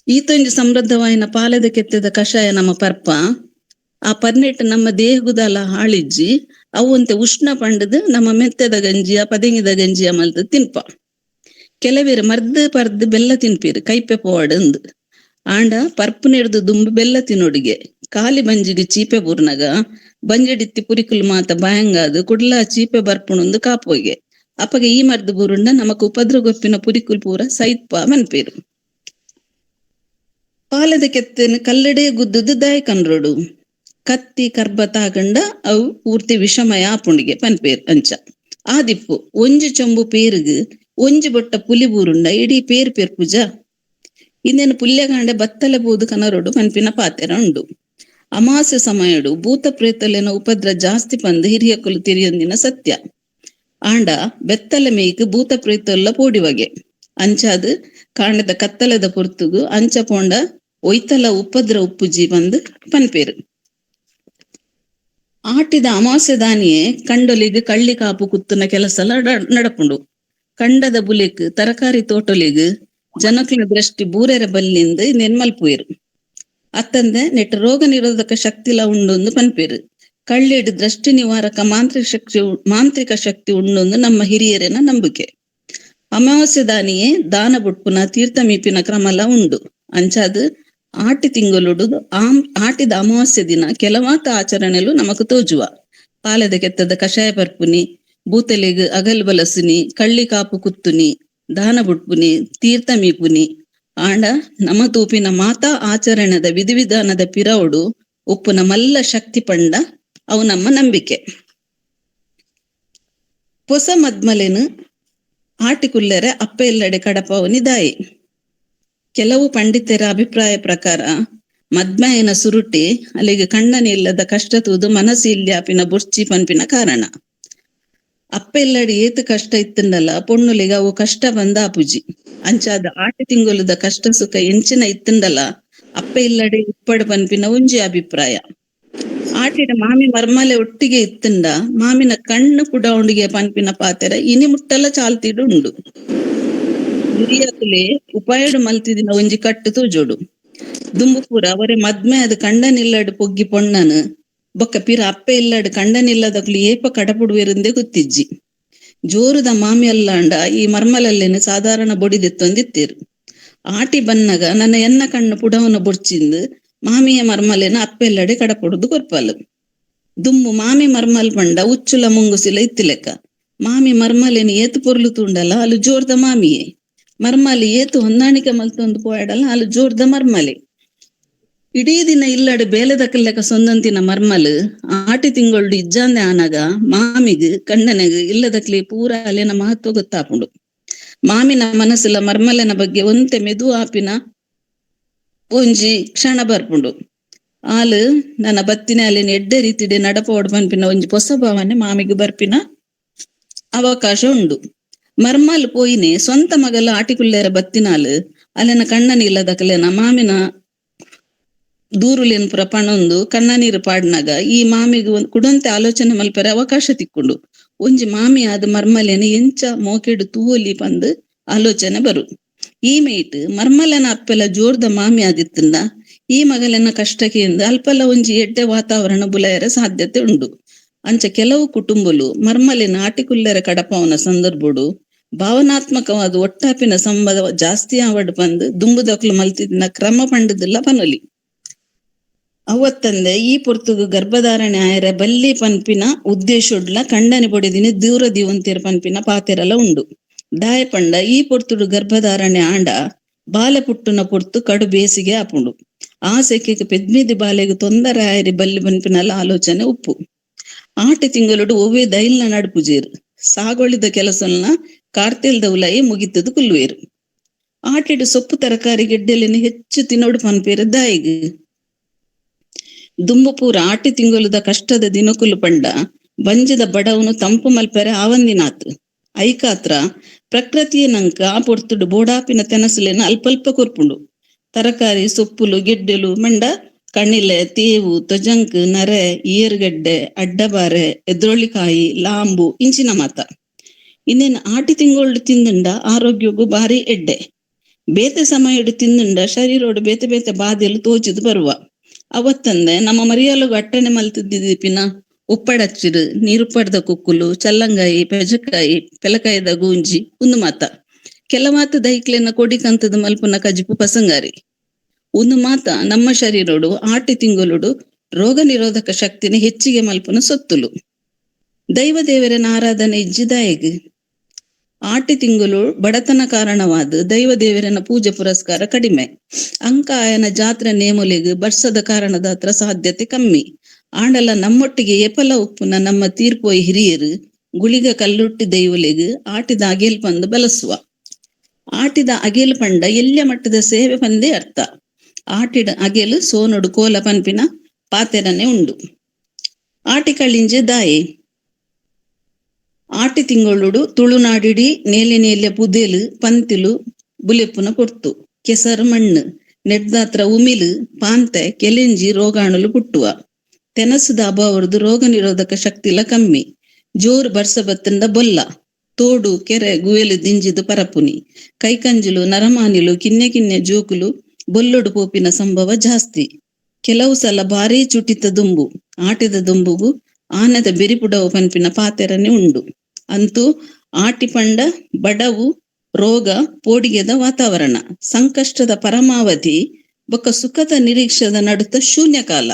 ಈತೊಂಜಿ ಸಮೃದ್ಧವಾಯಿನ ಪಾಲೆದ ಕೆತ್ತದ ಕಷಾಯ ನಮ್ಮ ಪರ್ಪ. ಆ ಪರ್ನೆಟ್ ನಮ್ಮ ದೇಹಗುದಲ ಹಾಳಿಜ್ಜಿ ಅವು ಉಷ್ಣ ಪಂಡದು ನಮ್ಮ ಮೆತ್ತದ ಗಂಜಿಯ ಪದಂಗಿದ ಗಂಜಿಯ ಮಲ್ದು ತಿನ್ಪ. ಕೆಲವೇರು ಮರ್ದ್ ಪರ್ದು ಬೆಲ್ಲ ತಿನ್ಪೀರು ಕೈಪೆ ಪೋವಾಡಂದು. ಆಂಡ ಪರ್ಪು ನೆಡ್ದು ದುಂಬು ಬೆಲ್ಲ ತಿನ್ನೋಡಿಗೆ ಕಾಲಿ ಬಂಜಿಗೆ ಚೀಪೆ ಬೂರ್ನಗ ಬಂಜಡಿತ್ತಿ ಪುರಿಕುಲು ಮಾತ ಬಾಯಂಗಾದು ಕುಡ್ಲ ಚೀಪೆ ಬರ್ಪುಣೊಂದು ಕಾಪೋಗೆ. ಅಪ್ಪಗೆ ಈ ಮರ್ದು ಬೂರುಂಡ ನಮಕ್ ಉಪದ್ರ ಗೊಪ್ಪಿನ ಪುರಿಕುಲ್ ಪೂರ ಸೈತ್ಪ ಮನ್ಪೇರು. ಪಾಲದ ಕೆತ್ತನ ಕಲ್ಲಡೆ ಗುದ್ದುದು ದಾಯ ಕನ್ರೋಡು ಕತ್ತಿ ಕರ್ಬ ತಾಗಂಡ ಅವು ಪೂರ್ತಿ ವಿಷಮಯ ಆಪುಂಡಿಗೆ ಪನ್ಪೇರು ಅಂಚ. ಆದಿಪ್ಪು ಒಂಜಿ ಚೊಂಬು ಪೇರುಗು ಒಂಜಿ ಬೊಟ್ಟ ಪುಲಿ ಬೂರುಂಡ ಇಡೀ ಪೇರ್ ಪೇರ್ಪುಜ. ಇನ್ನೇನು ಪುಲ್ಯಗಾಂಡೆ ಬತ್ತಲೆ ಬೋದು ಕನರೋಡು ಪನ್ಪಿನ ಪಾತೆರ ಉಂಡು. ಅಮಾವಾಸ್ಯೆ ಸಮಯಡು ಭೂತ ಪ್ರೇತಲೇನ ಉಪದ್ರ ಜಾಸ್ತಿ ಪಂದು ಹಿರಿಯಕುಲು ತಿರಿಯೊಂದಿನ ಸತ್ಯ. ಆಂಡ ಬೆತ್ತಲೆ ಮೇಯ್ಕ್ ಭೂತ ಪ್ರೇತೊಲ್ಲ ಪೋಡಿವಗೆ ಅಂಚಾದು ಕಾಂಡದ ಕತ್ತಲದ ಪೊರ್ತುಗು ಅಂಚ ಪೋಂಡ ಒಯ್ತಲ ಉಪದ್ರ ಉಪ್ಪುಜಿ ಬಂದು ಪನ್ಪೇರು. ಆಟಿದ ಅಮಾವಾಸ್ಯೆ ದಾನಿಯೇ ಕಂಡೊಲಿಗೆ ಕಳ್ಳಿ ಕಾಪು ಕುತ್ತುನ ಕೆಲಸಲ ನಡಪುಂಡು. ಕಂಡದ ಬುಲೆಕ್ ತರಕಾರಿ ತೋಟೊಲಿಗ್ ಜನಕ್ಲೆನ ದೃಷ್ಟಿ ಬೂರೆರ ಬಲ್ಲಿಂದ ನೆನ್ಮಲ್ಪುವೆರು. ಅತ್ತಂದೆ ನೆಟ್ ರೋಗ ನಿರೋಧಕ ಶಕ್ತಿಲ ಉಂಡೊಂದು ಪನ್ಪೇರು. ಕಳ್ಳಿಡ್ ದೃಷ್ಟಿ ನಿವಾರಕ ಮಾಂತ್ರಿಕ ಶಕ್ತಿ ಉಂಡೊಂದು ನಮ್ಮ ಹಿರಿಯರೇನ ನಂಬಿಕೆ. ಅಮಾವಾಸ್ಯೆ ದಾನಿಯೇ ದಾನ ಬುಟ್ಪುನ ತೀರ್ಥ ಮೀಪಿನ ಕ್ರಮಲ ಉಂಡು. ಅಂಚಾದು ಆಟಿ ತಿಂಗಳುಡು ಆಟಿದ ಅಮಾವಾಸ್ಯೆ ದಿನ ಕೆಲವಾತ ಆಚರಣೆಲು ನಮಕ್ ತೋಜುವ. ಪಾಲೆದ ಕೆತ್ತದ ಕಷಾಯ ಪರ್ಪುನಿ, ಬೂತಲೆಗ್ ಅಗಲ್ ಬಲಸುನಿ, ಕಳ್ಳಿ ಕಾಪು ಕುತ್ತುನಿ, ದಾನ ಬುಟ್ಪುನಿ, ತೀರ್ಥ ಮೀಪುನಿ. ಆಂಡ ನಮ ತೂಪಿನ ಮಾತಾ ಆಚರಣೆದ ವಿಧಿವಿಧಾನದ ಪಿರವುಡು ಉಪ್ಪುನ ಮಲ್ಲ ಶಕ್ತಿ ಪಂಡ ಅವು ನಮ್ಮ ನಂಬಿಕೆ. ಪೊಸ ಮದ್ಮಲೆನು ಆಟಿಕುಲ್ಲೆರೆ ಅಪ್ಪ ಇಲ್ಲಡೆ ಕಡಪವನಿ ದಾಯಿ. ಕೆಲವು ಪಂಡಿತರ ಅಭಿಪ್ರಾಯ ಪ್ರಕಾರ ಮದ್ಮಯನ ಸುರುಟಿ ಅಲ್ಲಿಗೆ ಕಣ್ಣನ ಇಲ್ಲದ ಕಷ್ಟ ತೂದು ಮನಸ್ಸು ಇಲ್ಯಾಪಿನ ಬುರ್ಚಿ ಪನ್ಪಿನ ಕಾರಣ. ಅಪ್ಪ ಇಲ್ಲಡಿ ಏತು ಕಷ್ಟ ಇತ್ತಂಡಲ್ಲ ಪೊಣ್ಣುಲಿಗ ಅವು ಕಷ್ಟ ಬಂದ ಆಪುಜಿ. ಅಂಚಾದ ಆಟಿ ತಿಂಗೊಲುದ ಕಷ್ಟ ಸುಖ ಎಂಚಿನ ಇತ್ತಂಡಲ್ಲ ಅಪ್ಪ ಇಲ್ಲಡೆ ಇಪ್ಪಡು ಪನ್ಪಿನ ಒಂಜಿ ಅಭಿಪ್ರಾಯ. ಆಟಿಡ ಮಾಮಿ ಮರ್ಮಲೆ ಒಟ್ಟಿಗೆ ಇತ್ತಂಡ ಮಾಮಿನ ಕಣ್ಣು ಪುಡೌಂಡಿಗೆ ಪನ್ಪಿನ ಪಾತೆರ ಇನಿ ಮುಟ್ಟಲ ಚಾಲ್ತಿಡು ಉಂಡು. ಹಿರಿಯಕುಲೆ ಉಪಾಯಡು ಮಲ್ತಿದಿನ ಒಂಜಿ ಕಟ್ಟು ತೋಜೋಡು. ದುಂಬುಪೂರ ಅವರೇ ಮದ್ಮೆ ಅದು ಕಂಡನಿಲ್ಲಡು ಪೊಗ್ಗಿ ಪೊಣ್ಣನು ಬೊಕ್ಕ ಪಿರ ಅಪ್ಪೆ ಇಲ್ಲಡು ಕಂಡನಿಲ್ಲದಕ್ಲು ಏಪ ಕಡಪುಡುವೆರಿಂದೇ ಗೊತ್ತಿಜ್ಜಿ. ಜೋರುದ ಮಾಮಿ ಅಲ್ಲಾಂಡ ಈ ಮರ್ಮಲಲ್ಲೇನು ಸಾಧಾರಣ ಬೊಡಿದೆತ್ತೊಂದಿತ್ತೀರು. ಆಟಿ ಬನ್ನಗ ನನ್ನ ಎನ್ನ ಕಣ್ಣು ಪುಡವನ ಬೊಡ್ಚಿಂದು ಮಾಮಿಯ ಮರ್ಮಲೇನ ಅಪ್ಪೆಲ್ಲಡೆ ಕಡಪುಡುದು ಕೊರ್ಪಲು. ದುಂಬು ಮಾಮಿ ಮರ್ಮಲ್ ಪಂಡ ಉಚ್ಚುಲ ಮುಂಗುಸಿಲ ಇತ್ತಿಲೆಕ್ಕ. ಮಾಮಿ ಮರ್ಮಲೇನು ಏತು ಪೊರ್ಲು ತೂಂಡಲ ಅಲು ಜೋರ್ದ ಮಾಮಿಯೇ, ಮರ್ಮಲಿ ಏತು ಹೊಂದಾಣಿಕೆ ಮಲ್ತೊಂದು ಪೋಯಡಲ ಅಲು ಜೋರ್ದ ಮರ್ಮಲೆ. ಇಡೀ ದಿನ ಇಲ್ಲಡೆ ಬೇಲೆದಕಲ್ಲೆಕ ಸೊಂದಂತಿನ ಮರ್ಮಲ್ ಆಟಿ ತಿಂಗೊಳ್ಡು ಇಜ್ಜಾಂದೆ ಆನಗ ಮಾಮಿಗ್ ಕಣ್ಣನೆಗ್ ಇಲ್ಲದಕ್ಲಿ ಪೂರ ಅಲೆನ ಮಹತ್ವ ಗೊತ್ತಾಪುಂಡು. ಮಾಮಿನ ಮನಸ್ಸುಲ ಮರ್ಮಲೆನ ಬಗ್ಗೆ ಒಂತೆ ಮೆದು ಆಪಿನ ಒಂಜಿ ಕ್ಷಣ ಬರ್ಪುಂಡು. ಆಲು ನನ್ನ ಬತ್ತಿನ ಅಲ್ಲಿನ ಎಡ್ಡೆ ರೀತಿಡೆ ನಡಪೋಡ್ ಪನ್ಪಿನ ಒಂಜಿ ಪೊಸ ಭಾವನೆ ಮಾಮಿಗ್ ಬರ್ಪಿನ ಅವಕಾಶ ಉಂಡು. ಮರ್ಮಲ್ ಪೋಯಿನೆ ಸ್ವಂತ ಮಗಲ ಆಟಿಕುಲ್ಲೇರ ಬತ್ತಿನಾಲು ಅಲೆನ ಕಣ್ಣನ ಇಲ್ಲದಕಲೆನ ಮಾಮಿನ ದೂರುಲೇನ್ ಪುರ ಪಣೊಂದು ಕಣ್ಣ ನೀರು ಪಾಡ್ನಾಗ ಈ ಮಾಮಿಗ್ ಕುಡಂತೆ ಆಲೋಚನೆ ಮಲ್ಪೆರೆ ಅವಕಾಶ ತಿಕ್ಕೊಂಡು. ಒಂಜಿ ಮಾಮಿ ಆದ ಮರ್ಮಲೇನ ಎಂಚ ಮೋಕೆಡು ತೂವೊಲಿ ಪಂದ್ ಆಲೋಚನೆ ಬರು. ಈ ಮೇಟ್ ಮರ್ಮಲನ ಅಪ್ಪೆಲ ಜೋರ್ದ ಮಾಮಿ ಆದಿತ್ತಂದ ಈ ಮಗಲನ ಕಷ್ಟಕ್ಕೆ ಅಲ್ಪಲ ಒಂಜಿ ಎಡ್ಡೆ ವಾತಾವರಣ ಬುಲಾಯರ ಸಾಧ್ಯತೆ ಉಂಡು. ಅಂಚ ಕೆಲವು ಕುಟುಂಬಲು ಮರ್ಮಲಿನ ಆಟಿಕುಲ್ಲರ ಕಡಪವನ ಸಂದರ್ಭಡು ಭಾವನಾತ್ಮಕವಾದ ಒಟ್ಟಾಪಿನ ಸಂಬಂಧ ಜಾಸ್ತಿ ಆವಡ್ ಬಂದು ದುಂಬುದಕ್ಲು ಮಲ್ತಿದ್ನ ಕ್ರಮ ಪಂಡದಿಲ್ಲ ಪನೊಲಿ. ಅವತ್ತಂದೆ ಈ ಪೊರ್ತುಗು ಗರ್ಭಧಾರಣೆ ಆಯರ ಬಲ್ಲಿ ಪನ್ಪಿನ ಉದ್ದೇಶೊಡ್ಲ ಕಂಡನಿ ಪೊಡೆದಿನ ದೂರ ದೀವಂತಿರ ಪನ್ಪಿನ ಪಾತೆರಲ ಉಂಡು. ದಾಯ ಪಂಡ ಈ ಪೊರ್ತುಡು ಗರ್ಭಧಾರಣೆ ಆಂಡ ಬಾಲೆ ಪುಟ್ಟುನ ಪೊರ್ತು ಕಡು ಬೇಸಿಗೆ ಆಪುಂಡು. ಆ ಸೆಕೆಗೆ ಪೆದ್ಮಿದಿ ಬಾಲೆಗೆ ತೊಂದರೆ ಆಯರಿ ಬಲ್ಲಿ ಪನ್ಪಿನಲ್ಲ ಆಲೋಚನೆ ಉಪ್ಪು. ಆಟಿ ತಿಂಗಳುಡು ಒವ್ವೆ ದೈಲ್ನ ನಡುಪುಜೇರು ಸಾಗೊಳಿದ ಕೆಲಸನ್ನ ಕಾರ್ತೆಲ್ದ ಉಲಾಯಿ ಮುಗಿತದು ಕುಲ್ಲುವೇರು. ಆಟಿಡು ಸೊಪ್ಪು ತರಕಾರಿ ಗೆಡ್ಡೆಲಿನ ಹೆಚ್ಚು ತಿನ್ನೋಡು ಪನ್ಪೇರು ದಾಯಿಗ್. ದುಂಬುಪೂರ ಆಟಿ ತಿಂಗಳುದ ಕಷ್ಟದ ದಿನಕುಲು ಪಂಡ ಬಂಜದ ಬಡವನು ತಂಪು ಮಲ್ಪೆರೆ ಆವಂದಿನಾತ್. ಐಕಾತ್ರ ಪ್ರಕೃತಿಯ ನಂಕ ಆ ಪೊರ್ತುಡು ಬೋಡಾಪಿನ ತೆನಸುಲೇನ ಅಲ್ಪಲ್ಪ ಕೊರ್ಪುಂಡು. ತರಕಾರಿ ಸೊಪ್ಪುಲು ಗೆಡ್ಡೆಲು ಮಂಡ ಕಣಿಲೆ ತೇವು ತೊಜಂಕ್ ನರೆ ಏರುಗಡ್ಡೆ ಅಡ್ಡಬಾರೆ ಎದ್ರೊಳ್ಳಿಕಾಯಿ ಲಾಂಬು ಇಂಚಿನ ಮಾತ. ಇನ್ನೇನು ಆಟಿ ತಿಂಗಳು ತಿಂದುಂಡ ಆರೋಗ್ಯಗೂ ಭಾರಿ ಎಡ್ಡೆ. ಬೇತೆ ಸಮಯಡು ತಿಂದುಂಡ ಶರೀರೋಡು ಬೇತೆ ಬೇತೆ ಬಾಧೆಲು ತೋಚಿದು ಬರುವ. ಅವತ್ತಂದೆ ನಮ್ಮ ಮರಿಯಾಲುಗು ಅಟ್ಟಣೆ ಮಲ್ತಿದ್ದಿಪಿನ ಉಪ್ಪಡಚ್ಚಿರು ನೀರುಪ್ಪಡ್ದ ಕುಕ್ಕುಲು ಚಲ್ಲಂಗಾಯಿ ಪೆಜಕಾಯಿ ಪೆಲಕಾಯಿದ ಗೂಂಜಿ ಒಂದು ಮಾತ. ಕೆಲ ಮಾತ ದೈಕ್ಲೆನ ಕೊಡಿಕಂತದ ಮಲ್ಪುನ ಕಜಿಪು ಪಸಂಗಾರಿ ಒಂದು ಮಾತ ನಮ್ಮ ಶರೀರೋಡು ಆಟಿ ತಿಂಗಳುಡು ರೋಗ ನಿರೋಧಕ ಶಕ್ತಿನ ಹೆಚ್ಚಿಗೆ ಮಲ್ಪುನ ಸೊತ್ತುಲು. ದೈವ ದೇವರನ ಆರಾಧನೆ ಇಜ್ಜಿದಾಯಗ್ ಆಟಿ ತಿಂಗಳು ಬಡತನ ಕಾರಣವಾದ ದೈವ ದೇವರನ ಪೂಜೆ ಪುರಸ್ಕಾರ ಕಡಿಮೆ. ಅಂಕಾಯನ ಜಾತ್ರೆ ನೇಮೊಲಿಗ್ ಬರ್ಸದ ಕಾರಣದ ಹತ್ರ ಸಾಧ್ಯತೆ ಕಮ್ಮಿ. ಆಂಡಲ ನಮ್ಮೊಟ್ಟಿಗೆ ಎಪಲ ಉಪ್ಪುನ ನಮ್ಮ ತೀರ್ಪೋಯ್ ಹಿರಿಯರು ಗುಳಿಗ ಕಲ್ಲುಟ್ಟಿ ದೈವಲಿಗ್ ಆಟಿದ ಅಗೇಲ್ ಪಂದು ಬಲಸುವ. ಆಟಿದ ಅಗೇಲ್ ಪಂಡ ಎಲ್ಯ ಮಟ್ಟದ ಸೇವೆ ಪಂದೇ ಅರ್ಥ. ಆಟಿಡ ಅಗೇಲು ಸೋನೊಡು ಕೋಲ ಪನ್ಪಿನ ಪಾತೆರನೆ ಉಂಡು. ಆಟಿ ಕಳಿಂಜೆ ದಾಯಿ ಆಟಿ ತಿಂಗಳುಡು ತುಳುನಾಡಿಡಿ ನೇಲೆ ನೇಲೆ ಪುದೆಲು ಪಂತಿಲು ಬುಲೆಪ್ಪುನ ಪೊರ್ತು ಕೆಸರು ಮಣ್ಣು ನೆಡ್ದಾತ್ರ ಉಮಿಲು ಪಾಂತೆ ಕೆಲೆಂಜಿ ರೋಗಾಣುಲು ಪುಟ್ಟುವ. ತೆನಸುದ ಅಭಾವರ್ದು ರೋಗ ನಿರೋಧಕ ಶಕ್ತಿಲ ಕಮ್ಮಿ. ಜೋರು ಬರ್ಸ ಬತ್ತಂದ ಬೊಲ್ಲ ತೋಡು ಕೆರೆ ಗುವೆಲು ದಿಂಜಿದು ಪರಪುನಿ ಕೈಕಂಜುಲು ನರಮಾನಿಲು ಕಿನ್ನೆ ಕಿನ್ನೆ ಜೋಕುಲು ಬೊಲ್ಲೊಡು ಪೋಪಿನ ಸಂಭವ ಜಾಸ್ತಿ. ಕೆಲವು ಸಲ ಭಾರೀ ಚುಟಿತ ದುಂಬು ಆಟಿದ ದುಂಬುಗು ಆನದ ಬೆರಿಪುಡವು ಪನ್ಪಿನ ಪಾತೆರನೆ ಉಂಡು. ಅಂತೂ ಆಟಿ ಪಂಡ ಬಡವು ರೋಗ ಪೋಡಿಗೆದ ವಾತಾವರಣ ಸಂಕಷ್ಟದ ಪರಮಾವಧಿ ಬೊಕ್ಕ ಸುಖದ ನಿರೀಕ್ಷದ ನಡುತ್ತ ಶೂನ್ಯ ಕಾಲ.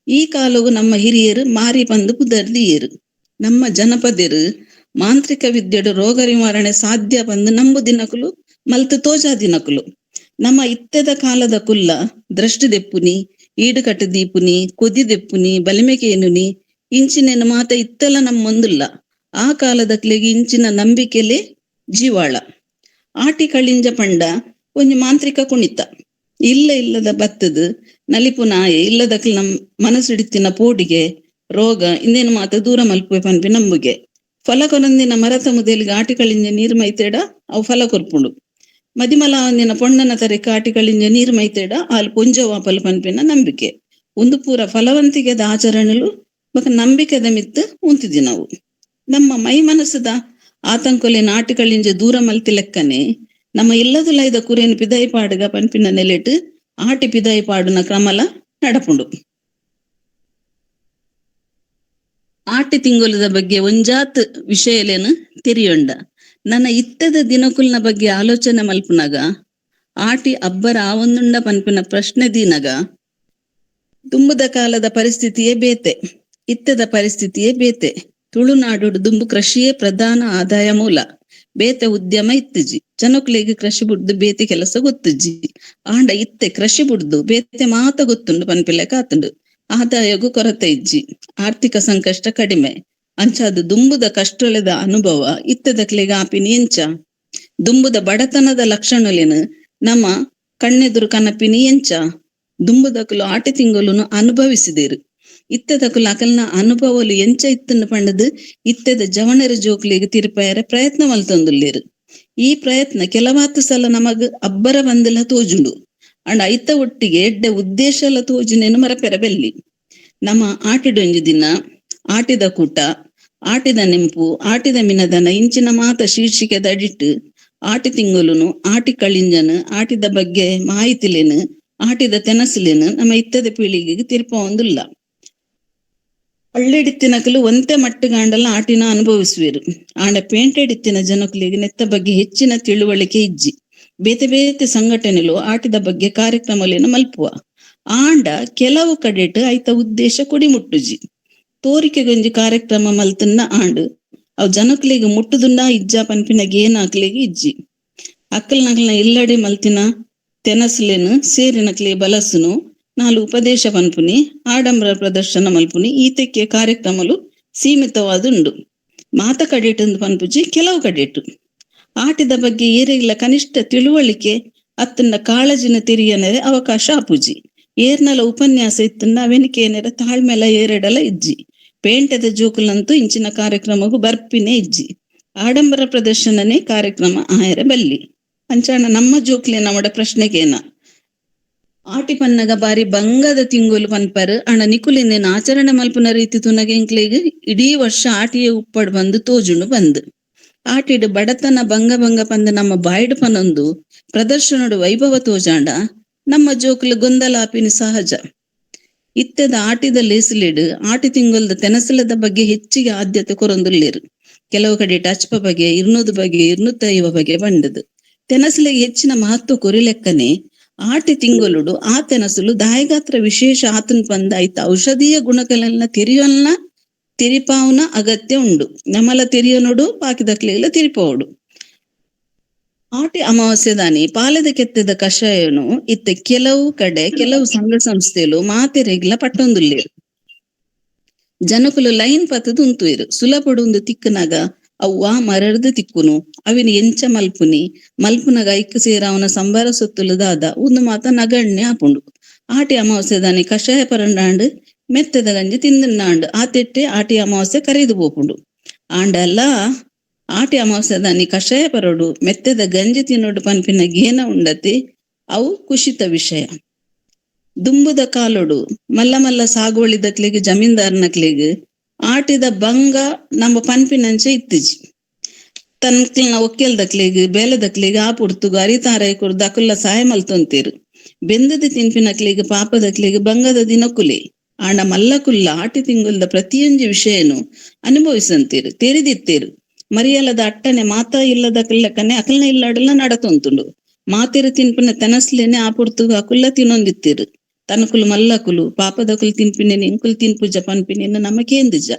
ಈ ಕಾಲವು ನಮ್ಮ ಹಿರಿಯರು ಮಾರಿ ಬಂದು ಪುದರ್ದಿಯರು. ನಮ್ಮ ಜನಪದರು ಮಾಂತ್ರಿಕ ವಿದ್ಯೆಡು ರೋಗ ನಿವಾರಣೆ ಸಾಧ್ಯ ಬಂದು ನಂಬು ದಿನಕುಲು ಮಲ್ತು ತೋಜಾ ದಿನಕುಲು. ನಮ್ಮ ಇತ್ತೆದ ಕಾಲದ ಕುಲ್ಲ ದೃಷ್ಟಿ ದೆಪ್ಪುನಿ ಈಡುಕಟ್ಟು ದೀಪುನಿ ಕೊದಿ ದೆಪ್ಪುನಿ ಬಲಿಮೆಕೇನುನಿ ಇಂಚಿನ ಮಾತ ಇತ್ತೆಲ್ಲ ನಮ್ಮೊಂದುಲ್ಲ. ಆ ಕಾಲದ ಕ್ಲೆಗೆ ಇಂಚಿನ ನಂಬಿಕೆಲೆ ಜೀವಾಳ. ಆಟಿ ಕಳಿಂಜ ಪಂಡ ಒಂಜಿ ಮಾಂತ್ರಿಕ ಕುಣಿತ. ಇಲ್ಲ ಇಲ್ಲದ ಬತ್ತದು ನಲಿಪು ನಾಯೆ ಇಲ್ಲದಕ್ಲೆ ನಮ್ ಮನಸ್ಸಿಡಿತಿನ ಪೋಡಿಗೆ ರೋಗ ಇಂದೇನು ಮಾತ ದೂರ ಮಲ್ಪುವೆ ಪನ್ಪಿ ನಂಬುಗೆ. ಫಲ ಕೊನಂದಿನ ಮರತ ಮುದೇಲಿಗೆ ಆಟಿ ಕಳಿಂಜ ನೀರು ಮೈತೇಡ ಅವು ಫಲ ಕೊರ್ಪುಂಡು. ಮದಿಮಲ ಒಂದಿನ ಪೊಣ್ಣನ ತರೆ ಆಟಿ ಕಳಿಂಜ ನೀರು ಮೈತೇಡ ಆಲ್ ಪೊಂಜ ವಾಪಲ್ ಪನ್ಪಿನ ನಂಬಿಕೆ. ಒಂದು ಪೂರ ಫಲವಂತಿಕೆದ ಆಚರಣೆಲು ಬೊಕ ನಂಬಿಕೆದ ಮಿತ್ತು ಉಂತಿದಿ ನಾವು. ನಮ್ಮ ಮೈ ಮನಸ್ಸದ ಆತಂಕೊಲೆ ನಾಟಿಕಳಿಂಜ ದೂರ ಮಲ್ತಿ ಲೆಕ್ಕನೆ ನಮ್ಮ ಇಲ್ಲದುಲೈದ ಕುರೇನು ಪಿದೈ ಪಾಡುಗ ಪನ್ಪಿನ ನೆಲೆಟ್ ಆಟಿ ಪಿದಾಯಿ ಪಾಡುನ ಕ್ರಮಲ ನಡಪುಂಡು. ಆಟಿ ತಿಂಗೊಲದ ಬಗ್ಗೆ ಒಂಜಾತ್ ವಿಷಯಲೇನು ತೆರಿಯೊಂಡ ನನ್ನ ಇತ್ತದ ದಿನಕುಲ್ನ ಬಗ್ಗೆ ಆಲೋಚನೆ ಮಲ್ಪುನಗ ಆಟಿ ಅಬ್ಬರ ಆವೊಂದುಂಡ ಪನ್ಪಿನ ಪ್ರಶ್ನೆ ದೀನಗ ದುಂಬುದ ಕಾಲದ ಪರಿಸ್ಥಿತಿಯೇ ಬೇತೆ, ಇತ್ತದ ಪರಿಸ್ಥಿತಿಯೇ ಬೇತೆ. ತುಳುನಾಡು ದುಂಬು ಕೃಷಿಯೇ ಪ್ರಧಾನ ಆದಾಯ ಮೂಲ, ಬೇತೆ ಉದ್ಯಮ ಇತ್ತುಜಿ. ಜನಕುಲೆಗ್ ಕೃಷಿ ಬುಡ್ದು ಬೇತೆ ಕೆಲಸ ಗೊತ್ತುಜ್ಜಿ. ಆಂಡ ಇತ್ತೆ ಕೃಷಿ ಬುಡ್ದು ಬೇತೆ ಮಾತ ಗೊತ್ತುಂಡು ಪನ್ಪಿಲೆಕ ಆತುಂಡು. ಆದಾಯಗೂ ಕೊರತೆ ಇಜ್ಜಿ, ಆರ್ಥಿಕ ಸಂಕಷ್ಟ ಕಡಿಮೆ. ಅಂಚಾದ ದುಂಬುದ ಕಷ್ಟೊಲೆದ ಅನುಭವ ಇತ್ತದಕ್ಲೆಗ್ ಆಪಿನಿ ಎಂಚ? ದುಂಬುದ ಬಡತನದ ಲಕ್ಷಣಲೇನು ನಮ್ಮ ಕಣ್ಣೆದುರು ಕನಪಿನಿ ಎಂಚ? ದುಂಬುದಕುಲು ಆಟಿ ತಿಂಗೊಲುನು ಅನುಭವಿಸಿದಿರು. ಇತ್ತೆದಕುಲು ಅಕಲ್ನ ಅನುಭವಲು ಎಂಚ ಇತ್ತನ್ನು ಪಂಡದು ಇತ್ತೆದ ಜವಣರ ಜೋಕ್ಲಿಗೆ ತಿರುಪಾಯರ ಪ್ರಯತ್ನ ಮಲ್ತೊಂದುಲ್ಲೇರು. ಈ ಪ್ರಯತ್ನ ಕೆಲವಾತು ಸಲ ನಮಗ್ ಅಬ್ಬರ ಬಂದಲ ತೋಜುಂಡು. ಅಂಡ ಐತ ಒಟ್ಟಿಗೆ ಎಡ್ಡೆ ಉದ್ದೇಶ ಎಲ್ಲ ತೋಜುನೇನು ಮರಪೆರ ಬೆಲ್ಲಿ. ನಮ್ಮ ಆಟಿಡೊಂಜಿ ದಿನ, ಆಟಿದ ಕೂಟ, ಆಟಿದ ನೆಂಪು, ಆಟಿದ ಮಿನದನ ಇಂಚಿನ ಮಾತ ಶೀರ್ಷಿಕೆದ ಅಡಿಟ್ಟು ಆಟಿ ತಿಂಗೊಲುನು, ಆಟಿ ಕಳಿಂಜನು, ಆಟಿದ ಬಗ್ಗೆ ಮಾಹಿತಿಲೇನು, ಆಟಿದ ತೆನಸುಲೇನು ನಮ್ಮ ಇತ್ತದ ಪೀಳಿಗೆಗೆ ತಿರ್ಪ ಒಂದುಲ್ಲ. ಹಳ್ಳಿಡಿತ್ತಿನಕಲು ಒಂತೆ ಮಟ್ಟುಗಾಂಡಲ ಆಟಿನ ಅನುಭವಿಸುವಿರು. ಆಂಡ ಪೇಂಟೆಡಿತ್ತಿನ ಜನಕುಲಿಗೆ ನೆತ್ತ ಬಗ್ಗೆ ಹೆಚ್ಚಿನ ತಿಳುವಳಿಕೆ ಇಜ್ಜಿ. ಬೇತೆ ಬೇತೆ ಸಂಘಟನೆಲು ಆಟಿದ ಬಗ್ಗೆ ಕಾರ್ಯಕ್ರಮಲೇನು ಮಲ್ಪುವ. ಆಂಡ ಕೆಲವು ಕಡೆಟ್ ಐತ ಉದ್ದೇಶ ಕೊಡಿ ಮುಟ್ಟುಜಿ. ತೋರಿಕೆಗೊಂಜಿ ಕಾರ್ಯಕ್ರಮ ಮಲ್ತನ್ನ ಆಂಡ್ ಅವ್ ಜನಕ್ಲಿಗೆ ಮುಟ್ಟುದುಂಡ ಇಜ್ಜ ಪನ್ಪಿನ ಗೇನಾಕ್ಲಿಗೆ ಇಜ್ಜಿ. ಅಕ್ಕಲ್ ನಕಲ್ನ ಇಲ್ಲಡೆ ಮಲ್ತಿನ ತೆನಸುಲೇನು ಸೇರಿನಕ್ಲಿ ಬಲಸುನು ನಾಲು ಉಪದೇಶ ಪನ್ಪುನಿ, ಆಡಂಬರ ಪ್ರದರ್ಶನ ಮಲ್ಪುನಿ ಈತಕ್ಕೆ ಕಾರ್ಯಕ್ರಮಲು ಸೀಮಿತವಾದುಂಡು. ಮಾತ ಕಡೆಟು ಪನ್ಪುಜಿ, ಕೆಲವು ಕಡೆಟು ಆಟಿದ ಬಗ್ಗೆ ಏರಿಲ್ಲ ಕನಿಷ್ಠ ತಿಳುವಳಿಕೆ ಅತ್ತನ್ನ ಕಾಳಜಿನ ತೆರಿಯನರೆ ಅವಕಾಶ ಆಪುಜಿ. ಏರ್ನಲ ಉಪನ್ಯಾಸ ಇತ್ತನ್ನ ಅವೆನಿಕೇನರ ತಾಳ್ಮೆಲ ಏರೆಡಲ ಇಜ್ಜಿ. ಪೇಂಟೆದ ಜೋಕುಲಂತೂ ಇಂಚಿನ ಕಾರ್ಯಕ್ರಮಗೂ ಬರ್ಪಿನೇ ಇಜ್ಜಿ. ಆಡಂಬರ ಪ್ರದರ್ಶನನೇ ಕಾರ್ಯಕ್ರಮ ಆಯರ ಬಲ್ಲಿ. ಅಂಚಾಣ ನಮ್ಮ ಜೋಕ್ಲೆ ನಮ್ಮಡ ಪ್ರಶ್ನೆಗೇನ ಆಟಿ ಪನ್ನಗ ಬಾರಿ ಬಂಗದ ತಿಂಗೊಲು ಪನ್ಪರ್. ಅಣ್ಣ ನಿಕುಲಿಂದೇನ ಆಚರಣೆ ಮಲ್ಪುನ ರೀತಿ ತುನಗೆ ಎಂಕ್ಲೆಗ್ ಇಡೀ ವರ್ಷ ಆಟಿಯೇ ಉಪ್ಪಡ್ ಬಂದು ತೋಜುಂಡು ಬಂದು. ಆಟಿಡ್ ಬಡತನ ಬಂಗ ಬಂಗ ಪಂದ ನಮ್ಮ ಬಾಯ್ಡ್ ಪನೊಂದು ಪ್ರದರ್ಶನಡು ವೈಭವ ತೋಜಾಂಡ ನಮ್ಮ ಜೋಕುಲು ಗೊಂದಲಾಪಿನಿ ಸಹಜ. ಇತ್ತೆದ ಆಟಿದ ಲೇಸುಲಿಡು ಆಟಿ ತಿಂಗೊಲ್ದ ತೆನಸಲದ ಬಗ್ಗೆ ಹೆಚ್ಚಿಗೆ ಆದ್ಯತೆ ಕೊರೊಂದುಲ್ಲೇರು. ಕೆಲವು ಕಡೆ ಟಚ್ಪ ಬಗೆ, ಇರ್ನೂದು ಬಗೆ, ಇರ್ನೂತ್ತೈವ ಬಗೆ ಬಂಡದು ತೆನಸಲಿಗೆ ಹೆಚ್ಚಿನ ಮಹತ್ವ ಕೊರಿಲೆಕ್ಕನೆ ಆಟಿ ತಿಂಗೊಲುಡು ಆ ತೆನಸುಲು ದಾಯಗಾತ್ರ ವಿಶೇಷ ಆತನ್ ಪಂದ ಐತ ಔಷಧೀಯ ಗುಣಗಳನ್ನ ತೆರಿಯೋನ್ನ ತೆರಿಪಾವನ ಅಗತ್ಯ ಉಂಡು. ನಮ್ಮಲ ತೆರಿಯೋನುಡು ಬಾಕಿದಕ್ಲೆಲ್ಲ ತಿರಿಪೋಡು. ಆಟಿ ಅಮಾವಾಸ್ಯದಾನಿ ಪಾಲದ ಕೆತ್ತದ ಕಷಾಯನು ಇತ್ತ ಕೆಲವು ಕಡೆ ಕೆಲವು ಸಂಘ ಸಂಸ್ಥೆಲು ಮಾತೆರೆಗ್ಲ ಪಟ್ಟೊಂದುಲ್ಲೇರು. ಜನಕುಲು ಲೈನ್ ಪತ್ತದು ಉಂತುಯಿರು. ಸುಲಭಡು ಒಂದು ತಿಕ್ಕನಾಗ ಅವ್ವ ಮರರ್ದು ತಿಕ್ಕುನು ಅವಿನ ಎಂಚ ಮಲ್ಪುನಿ ಮಲ್ಪುನಗ ಐಕ್ ಸೇರಾವನ ಸಂಬಾರ ಸೊತ್ತುಲು ದಾದ ಒಂದು ಮಾತ ನಗಣ್ಯ ಆಪುಂಡು. ಆಟಿ ಅಮಾವಾಸ್ಯದಾನಿ ಕಷಾಯ ಪರಂಡಾಂಡ್ ಮೆತ್ತದ ಗಂಜಿ ತಿಂದನ್ನಾಂಡ್ ಆ ತೆಟ್ಟೆ ಆಟಿ ಅಮಾವಾಸ್ಯೆ ಕರೆದು ಪೋಪುಂಡು. ಆಂಡಲ್ಲ ಆಟಿ ಅಮಾವಾಸ್ಯದಾನಿ ಕಷಾಯ ಪರೋಡು ಮೆತ್ತದ ಗಂಜಿ ತಿನ್ನೋಡು ಪನ್ಪಿನ ಗೇನ ಉಂಡತಿ ಅವು ಕುಶಿತ ವಿಷಯ. ದುಂಬುದ ಕಾಲೋಡು ಮಲ್ಲ ಮಲ್ಲ ಸಾಗುವಳಿದಕ್ಲಿಗೆ ಜಮೀನ್ದಾರನಕ್ಲಿಗೆ ಆಟಿದ ಬಂಗ ನಮ್ಮ ಪನ್ಪಿನಂಚೆ ಇತ್ತಿಜಿ. ತನ್ಕ್ಲಿನ ಒಕ್ಕೆಲ್ದಕ್ಲಿಗೆ ಬೇಲೆದಕ್ಲಿಗೆ ಆ ಪುಡ್ತುಗು ಅರಿತಾರ ಕುರ್ದು ಅಕುಲ್ಲ ಸಹಾಯ ಮಲ್ತೊಂತೀರು. ಬೆಂದದ ತಿನ್ಪಿನಕ್ಲಿಗೆ ಪಾಪದಕ್ಲಿಗೆ ಬಂಗದ ದಿನಕುಲಿ. ಆಂಡ ಮಲ್ಲಕುಲ್ಲ ಆಟಿ ತಿಂಗುಲ್ದ ಪ್ರತಿಯೊಂಜಿ ವಿಷಯನು ಅನುಭವಿಸಂತೀರು, ತೆರಿದಿತ್ತೀರು. ಮರಿಯಲದ ಅಟ್ಟನೆ ಮಾತಾ ಇಲ್ಲದ ಕಿಲ್ಲಕ್ಕನೆ ಅಕಲ್ನ ಇಲ್ಲಾಡಲ್ಲ ನಡತೊಂತುಂಡು. ಮಾತಿರು ತಿನ್ಪಿನ ತೆನಸ್ಲೇನೆ ಆ ಪುಡ್ತುಗು ಅಕುಲ್ಲ ತಿನ್ನೊಂದಿತ್ತೀರು. ತನಕುಲು ಮಲ್ಲಕುಲು ಪಾಪದಕುಲು ತಿನ್ಪಿನೇನು ಇಂಕುಲು ತಿನ್ಪುಜ ಪನ್ಪಿನೇನು ನಮಕೇಂದಿಜ.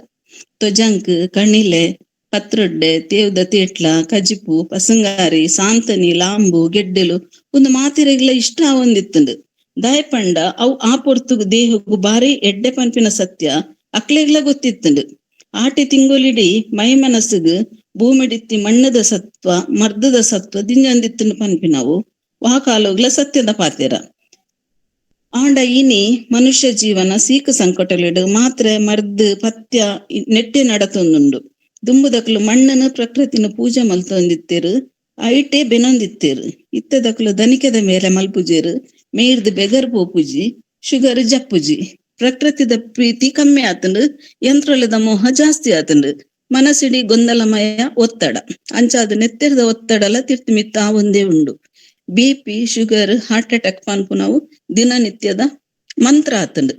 ತೊಜಂಕ್, ಕಣಿಲೆ, ಪತ್ರೊಡ್ಡೆ, ತೇವ್ದ ತೇಟ್ಲ, ಕಜಿಪು, ಪಸಂಗಾರಿ, ಸಾಂತನಿ, ಲಾಂಬು, ಗೆಡ್ಡೆಲು ಒಂದು ಮಾತಿರೆಗ್ಲ ಇಷ್ಟ ಆವೊಂದಿತ್ತುಂಡು. ದಾಯಪಂಡ ಅವು ಆ ಪೊರ್ತುಗು ದೇಹಗು ಬಾರಿ ಎಡ್ಡೆ ಪನ್ಪಿನ ಸತ್ಯ ಅಕ್ಲೆಗ್ಲ ಗೊತ್ತಿತ್ತುಂಡು. ಆಟಿ ತಿಂಗೊಲಿಡಿ ಮೈ ಮನಸ್ಸುಗು ಭೂಮಿಡಿತ್ತಿ ಮಣ್ಣದ ಸತ್ವ ಮರ್ದದ ಸತ್ವ ದಿಂಜಂದಿತ್ತುಂಡು ಪನ್ಪಿನವು ವಾಕಾಲೋಗ್ಲ ಸತ್ಯದ ಪಾತೆರ. ಆಂಡ ಇನಿ ಮನುಷ್ಯ ಜೀವನ ಸೀಕು ಸಂಕಟಲಿಡು ಮಾತ್ರೆ ಮರ್ದ್ ಪಥ್ಯ ನೆಟ್ಟೆ ನಡತೊಂದುಂಡು. ದುಂಬುದಕ್ಲು ಮಣ್ಣನು ಪ್ರಕೃತಿನ ಪೂಜೆ ಮಲ್ತೊಂದಿತ್ತೇರು, ಐಟೆ ಬೆನೊಂದಿತ್ತೇರು. ಇತ್ತದಕ್ಲು ದನಿಕೆದ ಮೇಲೆ ಮಲ್ಪುಜೇರು, ಮೇರ್ದು ಬೆಗರ್ ಪೋಪುಜಿ, ಶುಗರ್ ಜಪ್ಪುಜಿ. ಪ್ರಕೃತಿದ ಪ್ರೀತಿ ಕಮ್ಮಿ ಆತಂಡು, ಯಂತ್ರಲದ ಮೋಹ ಜಾಸ್ತಿ ಆತಂಡು. ಮನಸ್ಸಿಡಿ ಗೊಂದಲಮಯ ಒತ್ತಡ ಅಂಚಾದ ನೆತ್ತೆರದ ಒತ್ತಡಲ ತಿರ್ತು ಮಿತ್ತ ಒಂದೇ ಉಂಡು. B P, sugar, heart attack ಪನ್ಪುನವು ದಿನನಿತ್ಯದ ಮಂತ್ರ ಆತಂಡು.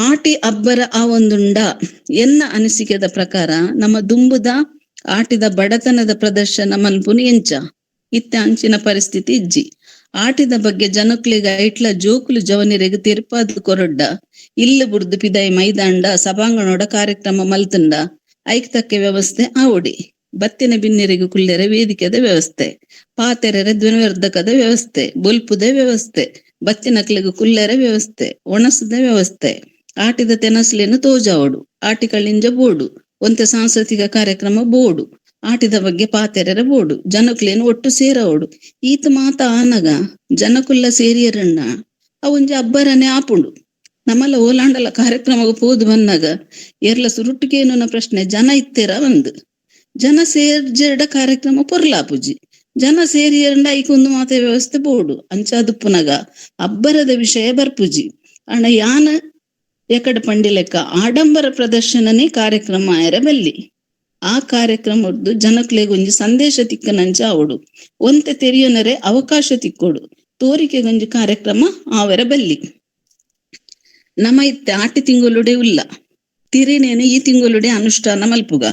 ಆಟಿ ಅಬ್ಬರ ಆ ಒಂದುಂಡ ಎನ್ನ ಅನಿಸಿಕೆದ ಪ್ರಕಾರ ನಮ್ಮ ದುಂಬುದ ಆಟಿದ ಬಡತನದ ಪ್ರದರ್ಶನ ಮನ್ಪುನು ಎಂಚ ಇತ್ತ ಅಂಚಿನ ಪರಿಸ್ಥಿತಿ ಇಜ್ಜಿ. ಆಟಿದ ಬಗ್ಗೆ ಜನಕ್ಲೆಗ್ ಐಟ್ಲ ಜೋಕುಲು ಜವನಿರೆಗ್ ತೆರ್ಪಾದ್ ಕೊರೊಡ್ಡ ಇಲ್ಲು ಬುಡ್ದು ಪಿದಾಯಿ ಮೈದಾಂಡ ಸಭಾಂಗಣೋಡ ಕಾರ್ಯಕ್ರಮ ಮಲ್ತುಂಡ ಐಕ್ ತಕ್ಕ ವ್ಯವಸ್ಥೆ ಆವೊಡಿ. ಬತ್ತಿನ ಬಿನ್ನೆರೆಗ್ ಕುಲ್ಲೆರೆ ವೇದಿಕೆದ ವ್ಯವಸ್ಥೆ, ಪಾತೆರೆರೆ ಧ್ವನಿವರ್ಧಕದ ವ್ಯವಸ್ಥೆ, ಬೊಲ್ಪುದ ವ್ಯವಸ್ಥೆ, ಬತ್ತಿನಕ್ಲೆಗ್ ಕುಲ್ಲೆರೆ ವ್ಯವಸ್ಥೆ, ಒಣಸದ ವ್ಯವಸ್ಥೆ, ಆಟಿದ ತೆನಸ್ಲೇನು ತೋಜಾವೋಡು, ಆಟಿ ಕಳಿಂಜ ಬೋಡು, ಒಂತೆ ಸಾಂಸ್ಕೃತಿಕ ಕಾರ್ಯಕ್ರಮ ಬೋಡು, ಆಟಿದ ಬಗ್ಗೆ ಪಾತೆರೆರೆ ಬೋಡು, ಜನಕ್ಲೇನು ಒಟ್ಟು ಸೇರವೋಡು. ಈತ ಮಾತ ಆನಗ ಜನಕುಲ್ಲ ಸೇರಿಯರಣ್ಣ ಅವೊಂಜಿ ಅಬ್ಬರನೆ ಆಪುಂಡು. ನಮ್ಮಲ್ಲ ಓಲಾಂಡಲ ಕಾರ್ಯಕ್ರಮಕ್ಕೆ ಪೋದು ಬಂದಾಗ ಎರ್ಲ ಸುರುಟ್ಟಿಗೇನು ಪ್ರಶ್ನೆ, ಜನ ಇತ್ತೆರ ಒಂದು ಜನ ಸೇರ್ಜೆರಡ ಕಾರ್ಯಕ್ರಮ ಪೊರ್ಲಾಪುಜಿ, ಜನ ಸೇರಿಯರಂಡ ಐಕೊಂದು ಮಾತೆ ವ್ಯವಸ್ಥೆ ಬೋಡು. ಅಂಚಾದುಪ್ಪುನಗ ಅಬ್ಬರದ ವಿಷಯ ಬರ್ಪುಜಿ. ಅಣ್ಣ ಯಾನ ಎಕಡ ಪಂಡಿಲೆಕ್ಕ ಆಡಂಬರ ಪ್ರದರ್ಶನನೇ ಕಾರ್ಯಕ್ರಮ ಆಯರ ಬಲ್ಲಿ. ಆ ಕಾರ್ಯಕ್ರಮದ್ದು ಜನಕ್ಲೆಗ್ ಒಂಜಿ ಸಂದೇಶ ತಿಕ್ಕನಂಚ ಆವೊಡು, ಒಂತೆ ತೆರಿಯೊನರೆ ಅವಕಾಶ ತಿಕ್ಕೋಡು, ತೋರಿಕೆಗೊಂಜಿ ಕಾರ್ಯಕ್ರಮ ಆವರ ಬಲ್ಲಿ. ನಮ ಇತ್ತೆ ಆಟಿ ತಿಂಗೊಲುಡೆ ಉಲ್ಲ ತಿರಿನೇನು ಈ ತಿಂಗೊಲುಡೆ ಅನುಷ್ಠಾನ ಮಲ್ಪುಗ,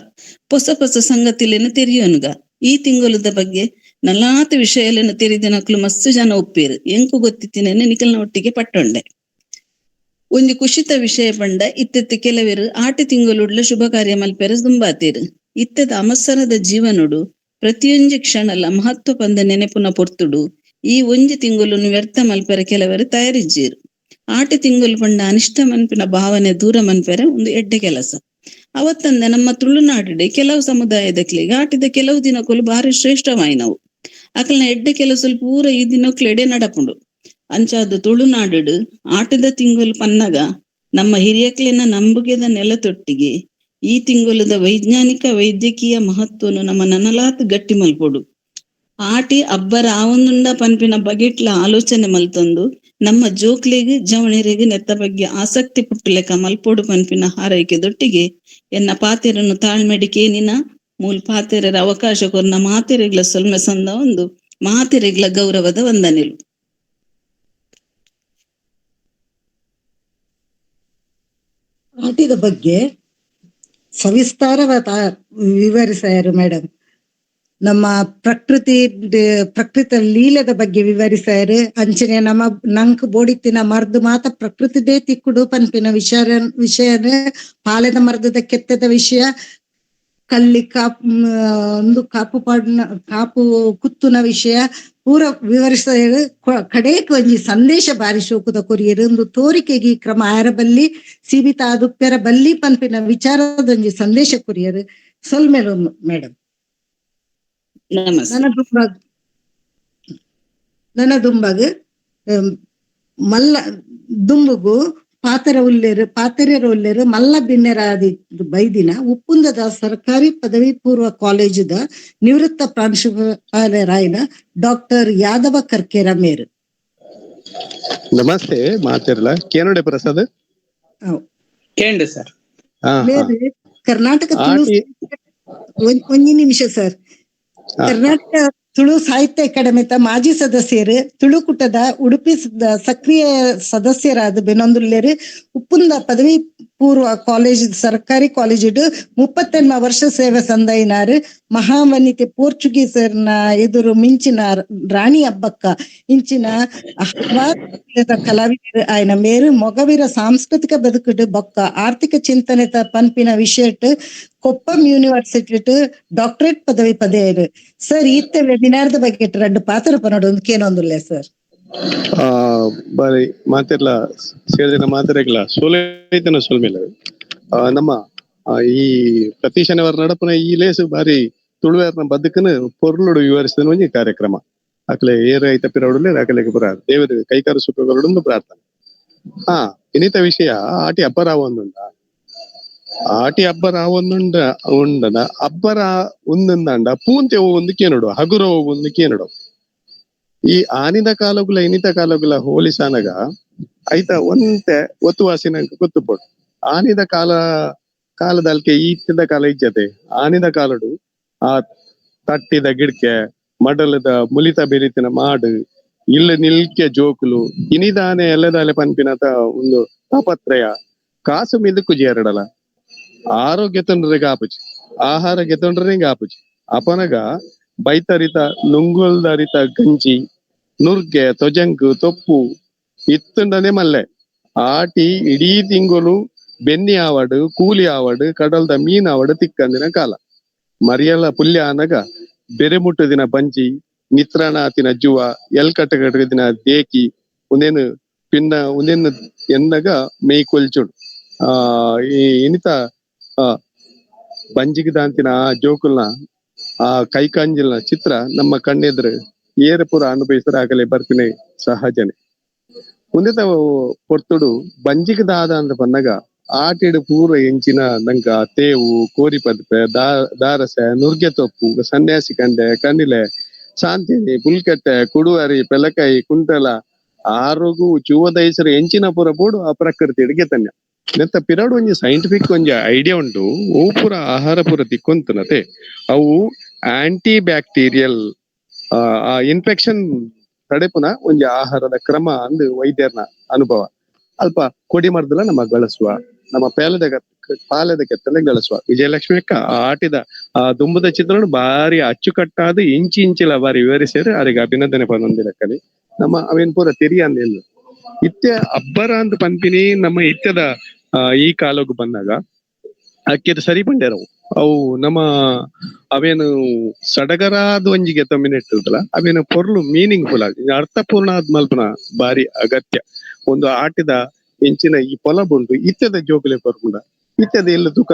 ಹೊಸ ಹೊಸ ಸಂಗತಿಲೇನು ತೆರಿಯೋನುಗ. ಈ ತಿಂಗೊಲದ ಬಗ್ಗೆ ನಲಾತ ವಿಷಯಲೇನು ತೆರಿದಿನಕ್ಲು ಮಸ್ತು ಜನ ಒಪ್ಪೇರು. ಎಂಕು ಗೊತ್ತಿತ್ತಿನೇನು ನಿಕಲ್ನ ಒಟ್ಟಿಗೆ ಪಟ್ಟೊಂಡೆ. ಒಂಜಿ ಕುಶಿತ ವಿಷಯ ಪಂಡ ಇತ್ತೆತ್ತೆ ಕೆಲವರು ಆಟಿ ತಿಂಗೊಲುಡ್ಲ ಶುಭ ಕಾರ್ಯ ಮಲ್ಪೆರ ದುಂಬಾತೇರು. ಇತ್ತದ ಅಮಸರದ ಜೀವನೋಡು ಪ್ರತಿಯೊಂಜಿ ಕ್ಷಣಲ ಮಹತ್ವ ಪಂದ ನೆನಪುನ ಪೊರ್ತುಡು ಈ ಒಂಜಿ ತಿಂಗೊಲುನು ವ್ಯರ್ಥ ಮಲ್ಪೆರ ಕೆಲವರು ತಯಾರಿಜ್ಜೇರು. ಆಟಿ ತಿಂಗೊಲು ಪಂಡ ಅನಿಷ್ಟ ಮನ್ಪಿನ ಭಾವನೆ ದೂರ ಮನ್ಪೆರೆ ಒಂದು ಎಡ್ಡೆ ಕೆಲಸ. ಅವತ್ತಂದೆ ನಮ್ಮ ತುಳುನಾಡುಡೆ ಕೆಲವು ಸಮುದಾಯದಕ್ಲಿಗೆ ಆಟಿದ ಕೆಲವು ದಿನಕ್ಕೂ ಭಾರಿ ಶ್ರೇಷ್ಠವಾಯಿನವು. ಅಕಲ್ನ ಎಡ್ಡೆ ಕೆಲಸ ಪೂರ ಈ ದಿನಕ್ಲೆಡೆ ನಡಪುಂಡು. ಅಂಚಾದ ತುಳುನಾಡು ಆಟದ ತಿಂಗಳು ಪನ್ನಗ ನಮ್ಮ ಹಿರಿಯಕ್ಲಿನ ನಂಬುಗೆದ ನೆಲತೊಟ್ಟಿಗೆ ಈ ತಿಂಗೊಲದ ವೈಜ್ಞಾನಿಕ ವೈದ್ಯಕೀಯ ಮಹತ್ವನು ನಮ್ಮ ನನಲಾತ್ ಗಟ್ಟಿ ಮಲ್ಪೊಡು. ಆಟಿ ಅಬ್ಬರ ಆವೊಂದುಂಡ ಪನ್ಪಿನ ಬಗೆಟ್ಲ ಆಲೋಚನೆ ಮಲ್ತೊಂದು ನಮ್ಮ ಜೋಕ್ಲೆಗ್ ಜವಣಿರೆಗ್ ನೆತ್ತ ಬಗ್ಗೆ ಆಸಕ್ತಿ ಪುಟ್ಟುಲೆಕ ಮಲ್ಪೊಡು ಪನ್ಪಿನ ಹಾರೈಕೆ ದೊಟ್ಟಿಗೆ ಎನ್ನ ಪಾತೆರನ್ನು ತಾಳ್ಮೆಡಿಕೇನಿನ ಮೂಲ್ ಪಾತೆರರ ಅವಕಾಶ ಕೊರ್ನ ಮಾತೆರೆಗ್ಲ ಸೊಲ್ಮೆ ಸಂದ ಒಂದು ಮಾತೆರೆಗ್ಲ ಗೌರವದ ವಂದನೆಲು. ಆಟಿದ ಬಗ್ಗೆ ಸವಿಸ್ತಾರವಾದ ವಿವರಿಸ್ಯಾರು ಮೇಡಮ್. ನಮ್ಮ ಪ್ರಕೃತಿ ಪ್ರಕೃತ ಲೀಲದ ಬಗ್ಗೆ ವಿವರಿಸ್ಯಾರು. ಅಂಚನೆ ನಮ್ಮ ನಂಕ್ ಬೋಡಿತ್ತಿನ ಮರ್ದು ಮಾತ ಪ್ರಕೃತಿದೇ ತಿಕ್ಕುಡು ಪನ್ಪಿನ ವಿಷಯನ ಪಾಲೆದ ಮರ್ದದ ಕೆತ್ತದ ವಿಷಯ, ಕಳ್ಳಿ ಕಾಪು ಒಂದು ಕಾಪು ಪಾಡಿನ ಕಾಪು ಕುತ್ತುನ ವಿಷಯ ಪೂರ ವಿವರಿಸ್ಯಾರು. ಕಡೇಕ್ ಒಂಜಿ ಸಂದೇಶ ಬಾರಿ ಶೋಕುದ ಕೊರಿಯರು. ಒಂದು ತೋರಿಕೆಗೆ ಈ ಕ್ರಮ ಆಯರ ಬಲ್ಲಿ ಸೀಮಿತ ಆದುಪ್ಪೆರ ಬಲ್ಲಿ ಪನ್ಪಿನ ವಿಚಾರದೊಂಜಿ ಸಂದೇಶ ಕೊರಿಯರು. ಸೊಲ್ಮೆಲು ಮೇಡಮ್. ನಮಸ್ತೆ. ನನ್ನ ದುಂಬಾಗ್ ಮಲ್ಲ ದುಂಬುಗು ಪಾತೆರ ಉಲ್ಲೇರು ಪಾತೆರೆರ ಉಲ್ಲೇರು ಮಲ್ಲ ಬಿನ್ನೆರಾದಿ ಬೈದಿನ ಉಪ್ಪುಂದದ ಸರ್ಕಾರಿ ಪದವಿ ಪೂರ್ವ ಕಾಲೇಜುದ ನಿವೃತ್ತ ಪ್ರಾಂಶುಪಾಲರಾಯನ ಡಾಕ್ಟರ್ ಯಾದವ ಕರ್ಕೇರ ಮೇರು. ನಮಸ್ತೆ ಮಾತಿರ್ಲ ಕೇನೋಡೆ ಪ್ರಸಾದ್ ಕೇಂದ್ರ ಸರ್. ಮೇರು ಕರ್ನಾಟಕ ತುಳು ಒಂಜಿ ನಿಮಿಷ ಸರ್. ಕರ್ನಾಟಕ ತುಳು ಸಾಹಿತ್ಯ ಅಕಾಡೆಮಿತ ಮಾಜಿ ಸದಸ್ಯರು, ತುಳುಕೂಟದ ಉಡುಪಿ ಸಕ್ರಿಯ ಸದಸ್ಯರಾದ ಬೆನೊಂದುಲ್ಲೇರು. ಉಪ್ಪುಂದ ಪದವಿ ಪೂರ್ವ ಕಾಲೇಜ್ ಸರ್ಕಾರಿ ಕಾಲೇಜ್ 38 ವರ್ಷ ಸೇವೆ ಸಂದೈನಾರು. ಮಹಾವನಿತೆ ಪೋರ್ಚುಗೀಸರ್ನ ಎದುರು ಮಿಂಚಿನ ರಾಣಿ ಹಬ್ಬಕ್ಕ ಇಂಚಿನ ಕಲಾವಿದರು ಆಯನ ಮೇರು. ಮೊಗವೀರ ಸಾಂಸ್ಕೃತಿಕ ಬದುಕುಡು ಬೊಕ್ಕ ಆರ್ಥಿಕ ಚಿಂತನೆ ಪನ್ಪಿನ ವಿಷಯಟ್ ಕೊಪ್ಪಂ ಯೂನಿವರ್ಸಿಟಿ ಡಾಕ್ಟರೇಟ್ ಪದವಿ ಪಡೆಯರು ಸರ್. ಈತ್ತೆ ವೆಬಿನಾರ್ದ ಬಗ್ಗೆ ರಡ್ಡು ಪಾತ್ರ ಪನೋಡು ಒಂದ್ಕೇನೊಂದುಲ್ಲೆ ಸರ್. ಬಾರಿ ಮಾತಿರ್ಲ ಸೇರಿದಿನ ಮಾತಿರಗ್ಲ ಸೋಲೈತನ ಸೊಲ್ಮೇಲೆ. ನಮ್ಮ ಈ ಪ್ರತಿ ಶನಿವಾರ ನಡಪುನ ಈ ಲೇಸು ಬಾರಿ ತುಳುವೇರ್ನ ಬದುಕನ್ನು ಪೊರ್ಲುಡು ವಿವರಿಸಿದ ಒಂಜಿ ಕಾರ್ಯಕ್ರಮ. ಅಕಲೆ ಏರ್ ಐತ ಪಿರವಡುಲೆ ಅಕಲೆಗೆ ಪುರ ದೇವರು ಕೈಕಾರ ಸುಖಗಳು ಪ್ರಾರ್ಥನೆ. ಹಾ ಇನ್ನಿತ ವಿಷಯ ಆಟಿ ಅಬ್ಬರ ಒಂದುಂಡ ಆಟಿ ಅಬ್ಬರ ಒಂದುಂಡ ಉಂಡನ ಅಬ್ಬರ ಒಂದೊಂದಾಂಡ ಪೂಂತೆ ಒಂದು ಕೇನಡು ಹಗುರ ಒಂದು ಕೇನಡು. ಈ ಆನಿದ ಕಾಲಗುಲ ಇನ್ನಿತ ಕಾಲಗುಲ ಹೋಲಿಸಾನಗ ಐತ ಒಂತೆ ಒತ್ತುವಾಸಿನ ಗೊತ್ತುಪೋಡು. ಆನಿದ ಕಾಲ ಕಾಲದಲ್ಕೆ ಈತ್ತಿದ ಕಾಲ ಇಜ್ಜತೆ. ಆನಿದ ಕಾಲಡು ಆ ತಟ್ಟಿದ ಗಿಡ್ಕೆ ಮಡಲದ ಮುಲಿತ ಬೆರಿತಿನ ಮಾಡು ಇಲ್ಲ ನಿಲ್ಕೆ ಜೋಕುಲು ಇನಿದಾನೆ ಎಲ್ಲದಾಲೆ ಪನ್ಪಿನತ ಒಂದು ತಾಪತ್ರಯ. ಕಾಸು ಮಿದುಕು ಜೇರಡಲ ಆರೋಗ್ಯ ತೊಂದರೆ ಆಪುಜಿ, ಆಹಾರಕ್ಕೆ ತೊಂದರೆ ಆಪುಜಿ. ಅಪನಗ ಬೈತರಿತ ನುಂಗುಲ್ದರಿತ ಗಂಜಿ ನುರ್ಗೆ ತೊಜಂಕು ತೊಪ್ಪು ಇತ್ತುಂಡನೆ ಮಲ್ಲೆ ಆಟಿ ಇಡೀ ತಿಂಗಳು ಬೆನ್ನಿ ಆವಡು ಕೂಲಿ ಆವಡು ಕಡಲ್ದ ಮೀನ್ ಆವಡು ತಿಕ್ಕಂದಿನ ಕಾಲ. ಮರಿಯಲ ಪುಲ್ಯ ಅನಗ ಬೆರೆ ಮುಟ್ಟು ದಿನ ಬಂಜಿ ನಿತ್ರಾಣ ಆತಿನ ಜುವ ಎಲ್ ಕಟ್ಟಕಟ್ಟ ದಿನ ದೇಕಿ ಒಂದೇನು ಪಿನ್ನ ಒಂದೇನು ಎನ್ನಗ ಮೇಯ್ ಕೊಲ್ಚುಡು. ಆ ಈ ಇನಿತ ಆ ಬಂಜಿಗೆ ದಾಂತಿನ ಆ ಜೋಕುಲ್ನ ಆ ಕೈಕಾಂಜಿಲ್ನ ಚಿತ್ರ ನಮ್ಮ ಕಣ್ಣೆದ್ರು ಏರಪುರ ಅನುಭವಿಸರ ಆಗಲೇ ಬರ್ತೀನಿ ಸಹಜನೆ. ಒಂದೇತ ಪೊರ್ತುಡು ಬಂಜಿಗೆ ದಾದ ಅಂತ ಬಂದಾಗ ಆಟಿಡು ಪೂರ ಎಂಚಿನ ನಂಗ ತೇವು ಕೋರಿ ಪದಪೆ ದಾರಸೆ ನುರ್ಗೆ ತೊಪ್ಪು ಸನ್ಯಾಸಿ ಕಂಡೆ ಕಣಿಲೆ ಶಾಂತಿನಿ ಪುಲ್ಕಟ್ಟೆ ಕುಡುವರಿ ಪೆಲಕಾಯಿ ಕುಂಟಲ ಆರೋಗು ಚೂವದೈಸರು ಎಂಚಿನ ಪೂರ ಬೋಡು ಆ ಪ್ರಕೃತಿ ಅಡಿಗೆ ತನ್ಯ. ನೆತ್ತ ಪಿರಾಡು ಒಂಜಿ ಸೈಂಟಿಫಿಕ್ ಒಂಜಿ ಐಡಿಯಾ ಉಂಟು. ಅವು ಪೂರ ಆಹಾರ ಪೂರ ತಿಕ್ಕೊಂತನತೆ ಅವು aunty bacterial infection ತಡೆಪುನ ಒಂಜಿ ಆಹಾರದ ಕ್ರಮ ಅಂದು ವೈದ್ಯರ್ನ ಅನುಭವ. ಅಲ್ಪ ಕೊಡಿ ಮರ್ದಲ ನಮ್ಮ ಗಳಸುವ ನಮ್ಮ ಪೇಲದ ಪಾಲದ ಕೆತ್ತಲೆ ಗಳಸುವ. ವಿಜಯಲಕ್ಷ್ಮಿ ಅಕ್ಕ ಆ ಆಟಿದ ಆ ದುಂಬದ ಚಿತ್ರಣ ಬಾರಿ ಅಚ್ಚುಕಟ್ಟಾದ ಇಂಚಿ ಇಂಚಿಲ ಬಾರಿ ವಿವರಿಸಿದ್ರೆ ಅವರಿಗೆ ಅಭಿನಂದನೆ ಪನ್ನೊಂದಿರಕ್ಕಲಿ. ನಮ್ಮ ಅವೇನ್ ಪೂರ ತೆರಿಯಂದಿಲ್ಲ ಇತ್ಯ ಅಬ್ಬರ ಅಂತ ಪಂಪಿನಿ ನಮ್ಮ ಇತ್ಯದ ಈ ಕಾಲಕ್ಕೆ ಬಂದಾಗ ಅಕ್ಕಿದ ಸರಿ ಪಂಡ್ಯಾರವು ಅವು ನಮ್ಮ ಅವೇನು ಸಡಗರಾದ ಒಂಜಿಗೆ ತಮ್ಮಿನ ಅವೇನು ಪೊರ್ಲು ಮೀನಿಂಗ್ ಫುಲ್ ಆಗಿ ಅರ್ಥಪೂರ್ಣ ಆದ್ ಮಲ್ಪನ ಬಾರಿ ಅಗತ್ಯ. ಒಂದು ಆಟದ ಎಂಚಿನ ಈ ಪೊಲ ಬುಂಡು ಇತ್ಯದ ಜೋಕುಲೆ ಪರ್ಪುಂಡ ಇತ್ಯದ ಎಲ್ಲ ತುಕ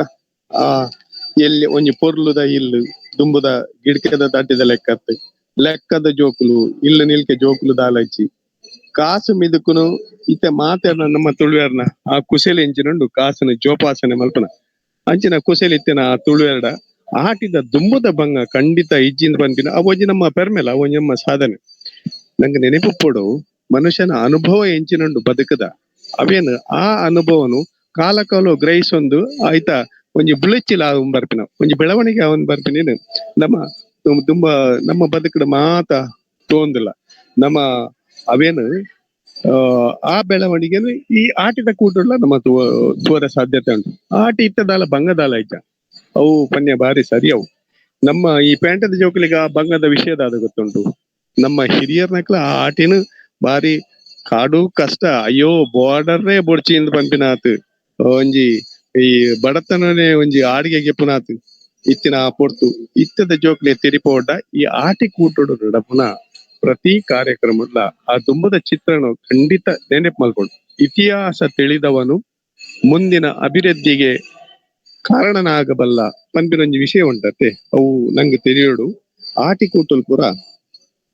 ಆ ಎಲ್ಲಿ ಒಂಜಿ ಪೊರ್ಲುದ ಇಲ್ಲು ದುಂಬುದ ಗಿಡಕದ ತಟ್ಟಿದ ಲೆಕ್ಕತ್ ಲೆಕ್ಕದ ಜೋಕುಲು ಇಲ್ಲ ನಿಲ್ಕೆ ಜೋಕುಲು ದಾಲಚ್ಚಿ ಕಾಸು ಮಿದುಕುನು ಇತ್ತೆ ಮಾತಾಡ ನಮ್ಮ ತುಳುವೇರ್ನ ಆ ಕುಸೆಲಿ ಎಂಚಿನುಂಡು ಕಾಸನ ಜೋಪಾಸನೆ ಮಲ್ಪನ ಅಂಚಿನ ಕುಸೆಲಿ ಇತ್ತಿನ ಆ ತುಳುವೆರಡ ಆಟಿದ ದುಂಬುದ ಬಂಗ ಖಂಡಿತ ಇಜ್ಜಿಂದ ಬಂದಿನ ಅವೊಂಜಿ ನಮ್ಮ ಪೆರ್ಮೆಲ ಅವೊಂಜಿ ನಮ್ಮ ಸಾಧನೆ. ನಂಗೆ ನೆನಪು ಪೋಡು ಮನುಷ್ಯನ ಅನುಭವ ಎಂಚಿನುಂಡು ಬದುಕದ ಅವೇನು ಆ ಅನುಭವನು ಕಾಲ ಕಾಲ ಗ್ರಹಿಸೊಂದು ಆಯ್ತಾ ಒಂಜಿ ಬುಳೆಚ್ಚಿಲ ಅವನ್ ಬರ್ಪಿನ ಒಂಜಿ ಬೆಳವಣಿಗೆ ಅವನ್ ಬರ್ಪಿನ ನಮ್ಮ ತುಂಬಾ ನಮ್ಮ ಬದುಕದ ಮಾತ ತೋಂದಿಲ್ಲ ನಮ್ಮ ಅವೇನು ಆ ಬೆಳವಣಿಗೆನು ಈ ಆಟಿದ ಕೂಟಲ್ಲ ನಮ್ಮ ತೋರ ಸಾಧ್ಯತೆ ಉಂಟು. ಆಟಿ ಇತ್ತದಾಲ ಬಂಗದಾಲ ಐತ ಅವು ಪನ್ಯ ಬಾರಿ ಸರಿ ಅವು ನಮ್ಮ ಈ ಪೇಂಟದ ಜೋಕುಲಿಗೆ ಆ ಬಂಗದ ವಿಷಯದ ಅದು ಗೊತ್ತುಂಟು. ನಮ್ಮ ಹಿರಿಯರ್ನಕ್ಲ ಆ ಆಟಿನ ಬಾರಿ ಕಾಡು ಕಷ್ಟ ಅಯ್ಯೋ ಬಾರ್ಡರ್ನೇ ಬೊಡ್ಚಿಂದ ಪಂಪಿನಾತು ಒಂಜಿ ಈ ಬಡತನನೇ ಒಂಜಿ ಆಡಿಗೆ ಗೆಪ್ಪುನಾತು ಇತ್ತಿನ ಆ ಪೊರ್ತು ಇತ್ತದ ಜೋಕ್ಲೆ ತೆರಿಪೋಡ ಈ ಆಟಿ ಕೂಟೋಡು ನಡಪುನ ಪ್ರತಿ ಕಾರ್ಯಕ್ರಮದ ಆ ದುಂಬದ ಚಿತ್ರಣ ಖಂಡಿತ ನೆನಪು ಮಲ್ಕೊಂಡು ಇತಿಹಾಸ ತಿಳಿದವನು ಮುಂದಿನ ಅಭಿವೃದ್ಧಿಗೆ ಕಾರಣನಾಗಬಲ್ಲ ಪನ್ಪಿನೊಂಜಿ ವಿಷಯ ಉಂಟತ್ತೆ ಅವು ನಂಗೆ ತಿಳಿಯೋಡು. ಆಟಿ ಕೂಟಲ್ ಪೂರ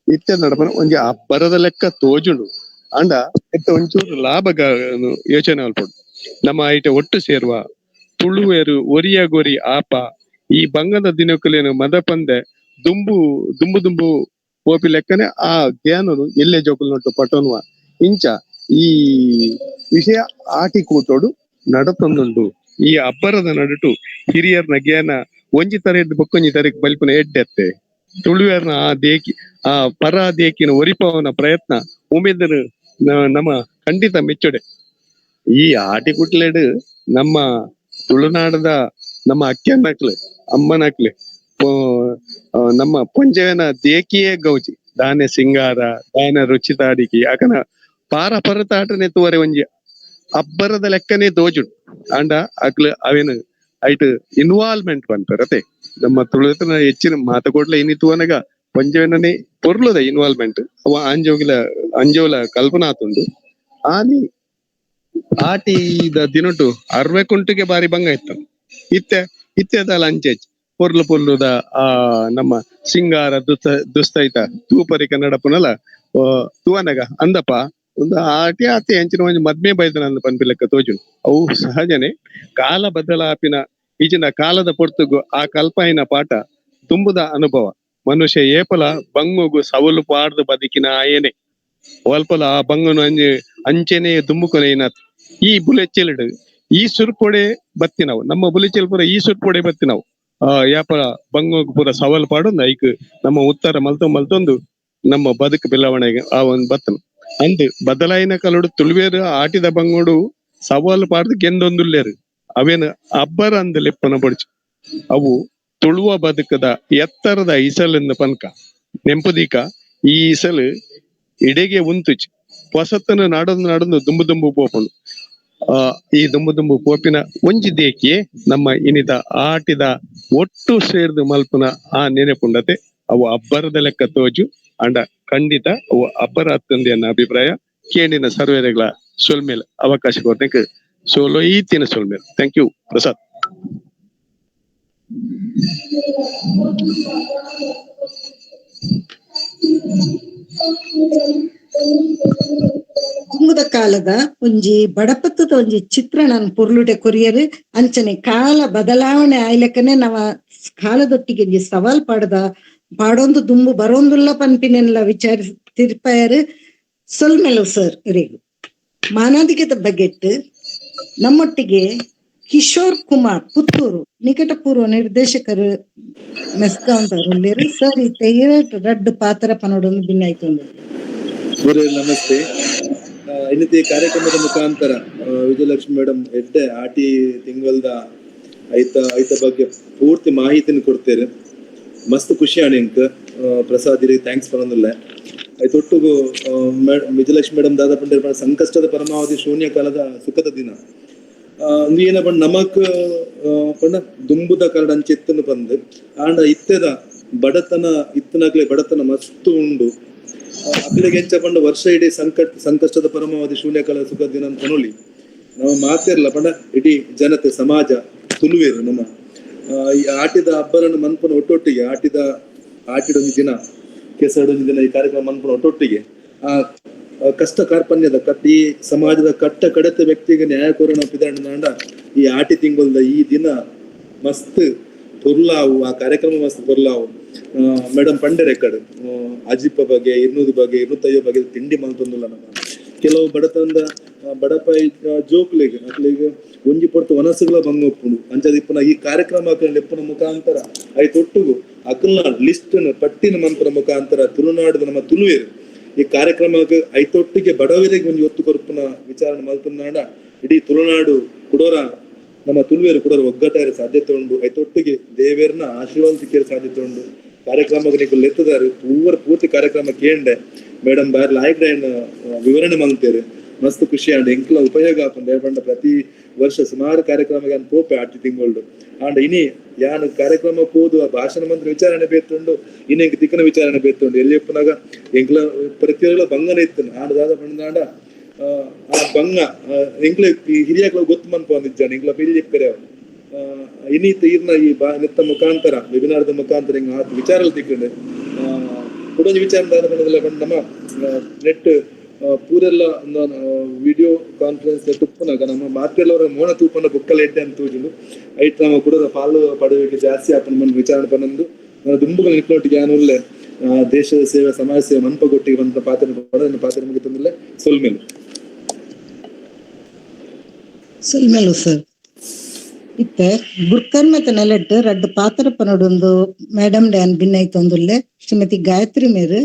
ಇತ್ತ ನಡಪನ ಒಂಜಿ ಅಬ್ಬರದ ಲೆಕ್ಕ ತೋಜುಂಡು ಅಂಡ ಎತ್ತ ಒಂಚೂರು ಲಾಭ ಯೋಚನೆ ಮಲ್ಪೊಡು. ನಮ್ಮ ಐಟ ಒಟ್ಟು ಸೇರುವ ತುಳುವೇರು ಒರಿಯ ಗೊರಿ ಆಪ ಈ ಬಂಗದ ದಿನಕ್ಕಲೇನು ಮದಪಂದೆ ದುಂಬು ದುಂಬು ದುಂಬು ಪೋಪಿ ಲೆಕ್ಕನೆ ಆ ಜ್ಞಾನನು ಎಲ್ಲೇ ಜೋಕುಲ್ ನೊಟ್ಟು ಪಟೋನುವ ಇಂಚ ಈ ವಿಷಯ ಆಟಿ ಕೂಟೋಡು ನಡತೊಂದುಂಡು. ಈ ಅಬ್ಬರದ ನಡುಟು ಹಿರಿಯರ್ನ ಜ್ಞಾನ ಒಂಜಿ ತರದ್ದು ಬೊಕ್ಕೊಂಜಿ ತರಕ್ಕೆ ಬಲ್ಪುನ ಎಡ್ಡೆತ್ತೆ ತುಳುವೇರ್ನ ಆ ದೇಕಿ ಆ ಪರ ದೇಕಿನ ಒರಿಪವನ ಪ್ರಯತ್ನ ಉಮೇದರು ನಮ್ಮ ಖಂಡಿತ ಮೆಚ್ಚುಡೆ. ಈ ಆಟಿ ಕುಟ್ಲೇಡು ನಮ್ಮ ತುಳುನಾಡದ ನಮ್ಮ ಅಕ್ಕನಕ್ಲು ಅಮ್ಮನಕ್ಲು ನಮ್ಮ ಪೊಂಜೆನ ದೇಕಿಯೇ ಗೌಜಿ ದಾನೆ ಸಿಂಗಾರ ದಾನೆ ರುಚಿತಾಡಿಕೆ ಅಕನ ಪಾರ ಪರತಾಟನೆ ತೋರೆ ಒಂಜಿ ಅಬ್ಬರದ ಲೆಕ್ಕನೆ ತೋಜುಡು ಅಂಡ ಅಕ್ಲು ಅವೇನು ಐಟ್ ಇನ್ವಾಲ್ವ್ಮೆಂಟ್ ಪನ್ಪರತೆ ನಮ್ಮ ತುಳುತನ ಹೆಚ್ಚಿನ ಮಾತುಕೊಡ್ಲ ಇನ್ನಿತುವನಗ ಪೊಂಜೆವನನೆ ಪೊರ್ಲುದ ಇನ್ವಾಲ್ವ್ಮೆಂಟ್ ಅವ ಆಂಜೋಗಿಲ ಅಂಜೋಲ ಕಲ್ಪನಾ ಆತುಂಡು. ಆನಿ ಆಟಿದ ದಿನಟು ಅರ್ವೆ ಕುಂಟಿಗೆ ಬಾರಿ ಬಂಗ ಇತ್ತು ಇತ್ತೆ ಇತ್ತೆದಲ್ಲ ಅಂಚೆಚ್ ಪೊರ್ಲು ಪೊರ್ಲುದ ಆ ನಮ್ಮ ಸಿಂಗಾರ ದುಸ್ತೈತ ತೂಪರಿ ಕನ್ನಡ ಪುನಲ ತುವನಗ ಅಂದಪ್ಪ ಒಂದು ಆಟಿ ಆತಿ ಅಂಚಿನ ಒಂಜಿ ಮದ್ಮೆ ಬೈದನ ಅಂದ ಪನ್ಪಿ ಲೆಕ್ಕ ತೋಜುಂಡು. ಅವು ಸಹಜನೆ ಕಾಲ ಬದಲಾಪಿನ ಈಚಿನ ಕಾಲದ ಪೊರ್ತುಗು ಆ ಕಲ್ಪಾಯಿನ ಪಾಠ ತುಂಬುದ ಅನುಭವ. ಮನುಷ್ಯ ಏಪಲ ಬಂಗುಗು ಸವಲು ಪಾಡ್ದು ಬದುಕಿನ ಆಯನೆ ಒಲ್ಪಲ ಆ ಬಂಗನು ಅಂಜೆ ಅಂಚೆನೆ ದುಂಬುಕೊನೆಯಿನ ಈ ಬುಲೆಚ್ಚೆಲಿಡು ಈ ಸುರ್ಪೊಡೆ ಬತ್ತಿನವು ನಮ್ಮ ಬುಲೆಚ್ಚೆಲ್ ಪೂರ ಈ ಸುರ್ಪೊಡೆ ಬತ್ತಿನವು. ಯಾಪರ ಬಂಗೋಗ್ ಪೂರ ಸವಾಲ್ ಪಾಡೊಂದು ಐಕ್ ನಮ್ಮ ಉತ್ತರ ಮಲ್ತೊ ಮಲ್ತೊಂದು ನಮ್ಮ ಬದುಕು ಬೆಳವಣಿಗೆ ಆ ಒಂದು ಬತ್ತನು. ಅಂದ್ ಬದಲಾಯಿನ ಕಲೋಡು ತುಳುವೇರು ಆಟಿದ ಬಂಗೋಡು ಸವಾಲು ಪಾಡ್ದು ಗೆಂದೊಂದುಲ್ಲೇರು. ಅವೇನು ಅಬ್ಬರ ಅಂದ್ ಲೆಪ್ಪನ ಬಡ್ಚು ಅವು ತುಳುವ ಬದುಕದ ಎತ್ತರದ ಇಸಲೆಂದು ಪನ್ಕ ನೆಂಪುದೀಕ ಈ ಇಸಲು ಇಡೆಗೆ ಉಂತುಚಿ ಹೊಸತನ ನಾಡೊಂದು ನಾಡೊಂದು ದುಂಬು ದುಂಬು ಪೋಪುಂಡು. ಈ ದುಂಬು ದುಂಬು ಪೋಪಿನ ಒಂಜಿ ದೇಕಿಯೇ ನಮ್ಮ ಇನಿತ ಆಟಿದ ಒಟ್ಟು ಸೇರ್ದು ಮಲ್ಪುನ ಆ ನೆನೆಪುಂಡತೆ ಅವು ಅಬ್ಬರದ ಲೆಕ್ಕ ತೋಜು ಅಂಡ ಖಂಡಿತ ಅವು ಅಬ್ಬರ ಅತ್ತಂದೆ ಅನ್ನೋ ಅಭಿಪ್ರಾಯ. ಕೇಂಡಿನ ಸರ್ವೇರೆಗಳ ಸೊಲ್ಮೇಲೆ ಅವಕಾಶ ಕೊಡ್ತೇನೆ. ಸೋಲೋ ಈತಿನ ಸೊಲ್ಮೇಲೆ. Thank you Prasad. ಕುಂಬುದ ಕಾಲದ ಒಂಜಿ ಬಡಪತ್ತದ ಒಂಜಿ ಚಿತ್ರಣ ಪೊರ್ಲುಟೆ ಕೊರಿಯರ್ ಅಂಚನೆ ಕಾಲ ಬದಲಾವಣೆ ಆಯ್ಲಕ್ಕನೆ ನವ ಕಾಲದೊಟ್ಟಿಗೆ ಒಂಜಿ ಸವಾಲ್ ಪಾಡದ ಪಾಡೊಂದು ದುಂಬು ಬರೋಂದುಲ್ಲ ಪನ್ಪಿನೆಲ್ಲ ವಿಚಾರಿಸಿ ತಿರ್ಪಾಯರು. ಸೊಲ್ಮೆಲು ಸರ್ ಇರಿಗು ಮಾನಾಧಿಕದ ಬಗೆಟ್ ನಮ್ಮೊಟ್ಟಿಗೆ ಕಿಶೋರ್ ಕುಮಾರ್ ಪುತ್ತೂರು ನಿಕಟಪೂರ್ವ ನಿರ್ದೇಶಕರು ಮೆಸ್ಕಾಂ ಉಳ್ಳೇರು ಸರ್. ಈ ರಡ್ಡು ಪಾತ್ರ ಪನೋಡೊಂದು ಭಿನ್ನಾಯ್ತು. ನಮಸ್ತೆ. ಇನ್ನಿತಿ ಕಾರ್ಯಕ್ರಮದ ಮುಖಾಂತರ ವಿಜಯಲಕ್ಷ್ಮಿ ಮೇಡಮ್ ಎಡ್ಡೆ ಆಟಿ ತಿಂಗಳದ ಐತ ಐತ ಬಗ್ಗೆ ಪೂರ್ತಿ ಮಾಹಿತಿನ ಕೊಡ್ತೇವೆ. ಮಸ್ತ್ ಖುಷಿ ಆಣಿ ಪ್ರಸಾದ್ ಇರಿಗೆ thanks ಪನೊಂದುಲ್ಲ. ಐತೊಟ್ಟುಗು ವಿಜಯಲಕ್ಷ್ಮಿ ಮೇಡಮ್ ದಾದ ಪಂಡೇರ್ ಸಂಕಷ್ಟದ ಪರಮಾವಧಿ ಶೂನ್ಯ ಕಾಲದ ಸುಖದ ದಿನ. ಏನ ಪಂಡ ನಮಕ್ ಪಂಡ ದುಂಬುದ ಕರಡ ಅಂಚೆತ್ತನು ಬಂದು ಆಂಡ ಇತ್ತೆದ ಬಡತನ ಇತ್ತನಾಗ್ಲೆ ಬಡತನ ಮಸ್ತ್ ಉಂಡು. ಅಕ್ಲೆಗೆ ಎಂಚ ಪಂಡ ವರ್ಷ ಇಡೀ ಸಂಕಷ್ಟದ ಪರಮಾವಧಿ ಶೂನ್ಯ ಕಾಲದ ಸುಖದ ದಿನ ಅಂತ ನೋಡಿ ನಾವು ಮಾತಿರ್ಲ ಪಂಡ ಇಡೀ ಜನತೆ ಸಮಾಜ ತುಳುವೇರು ನಮ್ಮ ಈ ಆಟಿದ ಹಬ್ಬರನ್ನು ಮನ್ಪನ ಒಟ್ಟೊಟ್ಟಿಗೆ ಆಟಿಡೊಂದು ದಿನ ಕೆಸರಡೊಂದು ದಿನ ಈ ಕಾರ್ಯಕ್ರಮ ಮನ್ಪನ ಒಟ್ಟೊಟ್ಟಿಗೆ ಆ ಕಷ್ಟ ಕಾರ್ಪಣ್ಯದ ಈ ಸಮಾಜದ ಕಟ್ಟ ಕಡತ ವ್ಯಕ್ತಿಗೆ ನ್ಯಾಯ ಕೋರಣ ಪಿದಾಂಡ ಈ ಆಟಿ ತಿಂಗಳದ ಈ ದಿನ ಮಸ್ತ್ ಪೊರ್ಲಾವು, ಆ ಕಾರ್ಯಕ್ರಮ ಮಸ್ತ್ ಪೊರ್ಲಾವು. ಮೇಡಮ್ ಪಂಡೆ ರೆಕಾರ್ಡ್ ಅಜಿಪ ಬಗ್ಗೆ 200 ಬಗ್ಗೆ 250 ಬಗ್ಗೆ ತಿಂಡಿ ಮಲ್ತೊಂದುಲ್ಲ ನಮ್ಮ ಕೆಲವು ಬಡತನದ ಬಡಪ ಜೋಕ್ಲೆಗ್ ಅಕ್ಲೆಗ್ ಒಂಜಿ ಪೊರ್ತು ವನಸುಗಳ ಬಂಗೊಪ್ಪುಂಡು ಅಂಚದಿಪ್ಪುನ ಈ ಕಾರ್ಯಕ್ರಮ ಲೆಪ್ಪುನ ಮುಖಾಂತರ ಐತೊಟ್ಟುಗು ಅಕಲ್ನ ಲಿಸ್ಟ್ ಪಟ್ಟಿನ ಮಂತ್ರ ಮುಖಾಂತರ ತುಳುನಾಡದ ನಮ್ಮ ತುಳುವೇರು ಈ ಕಾರ್ಯಕ್ರಮಕ್ಕೆ ಐತೊಟ್ಟಿಗೆ ಬಡವರಿಗೆ ಒಂಜಿ ಒತ್ತು ಕೊರ್ಪುನ ವಿಚಾರಣೆ ಮಲ್ತುನಾಡ ಇಡೀ ತುಳುನಾಡು ಕುಡೋರ ನಮ್ಮ ತುಳುವೇರು ಕುಡೋರ ಒಗ್ಗಟ್ಟಾರ ಸಾಧ್ಯತೆ ಉಂಡು. ಐತೊಟ್ಟಿಗೆ ದೇವೇರ್ನ ಆಶೀರ್ವಾದ ಸಿಕ್ಕಿರ ಸಾಧ್ಯತೆ ಉಂಡು. ಕಾರ್ಯಕ್ರಮಕ್ಕೆ ನೀವು ಲೆತ್ತದಾರು ಪೂರ್ತಿ ಕಾರ್ಯಕ್ರಮ ಕೇಂಡೆ ಮೇಡಮ್ ಬಾರಿ ಲಾಯಕ್ ವಿವರಣೆ ಮಲ್ತೇರು. ಮಸ್ತ್ ಖುಷಿ ಆಂಡ್ ಎಂಕ್ಲ ಉಪಯೋಗ ಆಪುಂಡು. ಪಂಡ ಪ್ರತಿ ವರ್ಷ ಸುಮಾರು ಕಾರ್ಯಕ್ರಮಕ್ಕೆ ಪೋಪೆ ಆಟಿ ತಿಂಗಳು ಆಂಡ ಇನಿ ಯಾನ್ ಕಾರ್ಯಕ್ರಮ ಪೋದು ಆ ಭಾಷಣ ಮಂತ್ರ ವಿಚಾರಣೆ ಬೇತುಂಡು, ಇನ್ನು ಎಂಕ್ ತಿಕ್ಕನ ವಿಚಾರಣೆ ಬೇತುಂಡು. ಎಲ್ಲಿ ಉಪ್ಪುನಾಗ ಎಂಕ್ಲ ಪ್ರತಿಯೊಂದು ಬಂಗನ ಇತ್ತು ಆಂಡ ದಾದ ಪಂಡ ಆ ಬಂಗ ಎಂಕ್ಲ ಹಿರಿಯಕ್ಲ ಗೊತ್ತು ಮನ್ಪ ಒಂದಿಜ್ಜಾನ ಎಂಕ್ಲ ಬಿಲ್ಲಿ ಇಪ್ಪರೆ ಇನಿ ಈರ್ನ ಈ ನೆತ್ತ ಮುಖಾಂತರ ವೆಬಿನಾರ್ದ ಮುಖಾಂತರ ಹಿಂಗ ಆತ ವಿಚಾರ ತಿಕ್ಕಂಡು ಕುಡೊಂಜಿ ವಿಚಾರ ದಾದ ಪಂಡದಲ್ಲ ಪಂಡ ನಮ್ಮ ನೆಟ್ ಪೂರೆಲ್ಲ ವಿಡಿಯೋ ಕಾನ್ಫರೆನ್ಸ್ ತುಪ್ಪನಾಗ ನಮ್ಮ ಮಾತೆಲ್ಲವರ ಮೋನ ತೂಪನ ಬುಕ್ಕಲ ಎಡ್ಡೆ ಅಂತ ತೂಜುಂಡು. ಐಟ್ ನಮ್ಮ ಕುಡದ ಪಾಲು ಪಡುವಿಕೆ ಜಾಸ್ತಿ ಆಪನ ಮನ್ ವಿಚಾರಣೆ ಪನ್ನೊಂದು ದುಂಬುಗಳ ನಿಕ್ಲೊಟ್ಟಿಗೆ ಯಾನುಲ್ಲೆ ದೇಶದ ಸೇವೆ ಸಮಾಜ ಸೇವೆ ಮನ್ಪ ಕೊಟ್ಟಿಗೆ ಬಂದ ಪಾತ್ರ ಪಡ ಪಾತ್ರ ಮುಗಿತಂದಿಲ್ಲ. ಸೊಲ್ಮೇಲು ಸೊಲ್ಮೇಲು ಸರ್. ಇತ್ತೆ ಗುರ್ಕನ್ ಮತ್ತೆ ನೆಲೆಟ್ ರಡ್ಡು ಪಾತ್ರ ಪನೋಡೊಂದು ಮೇಡಮ್ ಡ್ಯಾನ್ ಭಿನ್ನೈತೊಂದುಲ್ಲೆ ಶ್ರೀಮತಿ ಗಾಯತ್ರಿ ಮೇರು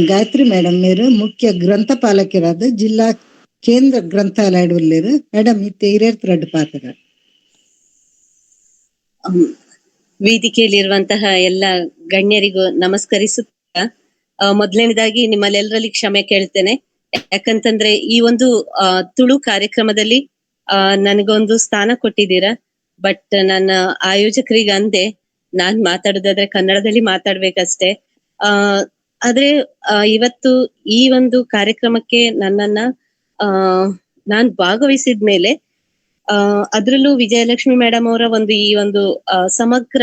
ಗಾಯತ್ರಿ ಮೇಡಮ್ ಮೇರು ಮುಖ್ಯ ಗ್ರಂಥಪಾಲಕರಾದ ಜಿಲ್ಲಾ ಕೇಂದ್ರ ಗ್ರಂಥಾಲಯ ಉಲ್ಲೇರು. ಮೇಡಮ್ ಇತ್ತೆ ಹಿರಿಯರ್ ರಡ್ಡು ಪಾತ್ರ. ವೇದಿಕೆಯಲ್ಲಿರುವಂತಹ ಎಲ್ಲ ಗಣ್ಯರಿಗೂ ನಮಸ್ಕರಿಸುತ್ತಾ ಮೊದಲನೇದಾಗಿ ನಿಮ್ಮಲ್ಲೆಲ್ಲರಲ್ಲಿ ಕ್ಷಮೆ ಕೇಳ್ತೇನೆ. ಯಾಕಂತಂದ್ರೆ ಈ ಒಂದು ತುಳು ಕಾರ್ಯಕ್ರಮದಲ್ಲಿ ನನಗೊಂದು ಸ್ಥಾನ ಕೊಟ್ಟಿದ್ದೀರಾ, ಬಟ್ ನನ್ನ ಆಯೋಜಕರಿಗೆ ಅಂದೆ ನಾನ್ ಮಾತಾಡೋದಾದ್ರೆ ಕನ್ನಡದಲ್ಲಿ ಮಾತಾಡ್ಬೇಕಷ್ಟೇ. ಆದ್ರೆ ಇವತ್ತು ಈ ಒಂದು ಕಾರ್ಯಕ್ರಮಕ್ಕೆ ನನ್ನನ್ನ ನಾನ್ ಭಾಗವಹಿಸಿದ್ಮೇಲೆ ಅದ್ರಲ್ಲೂ ವಿಜಯಲಕ್ಷ್ಮಿ ಮೇಡಮ್ ಅವರ ಒಂದು ಈ ಒಂದು ಸಮಗ್ರ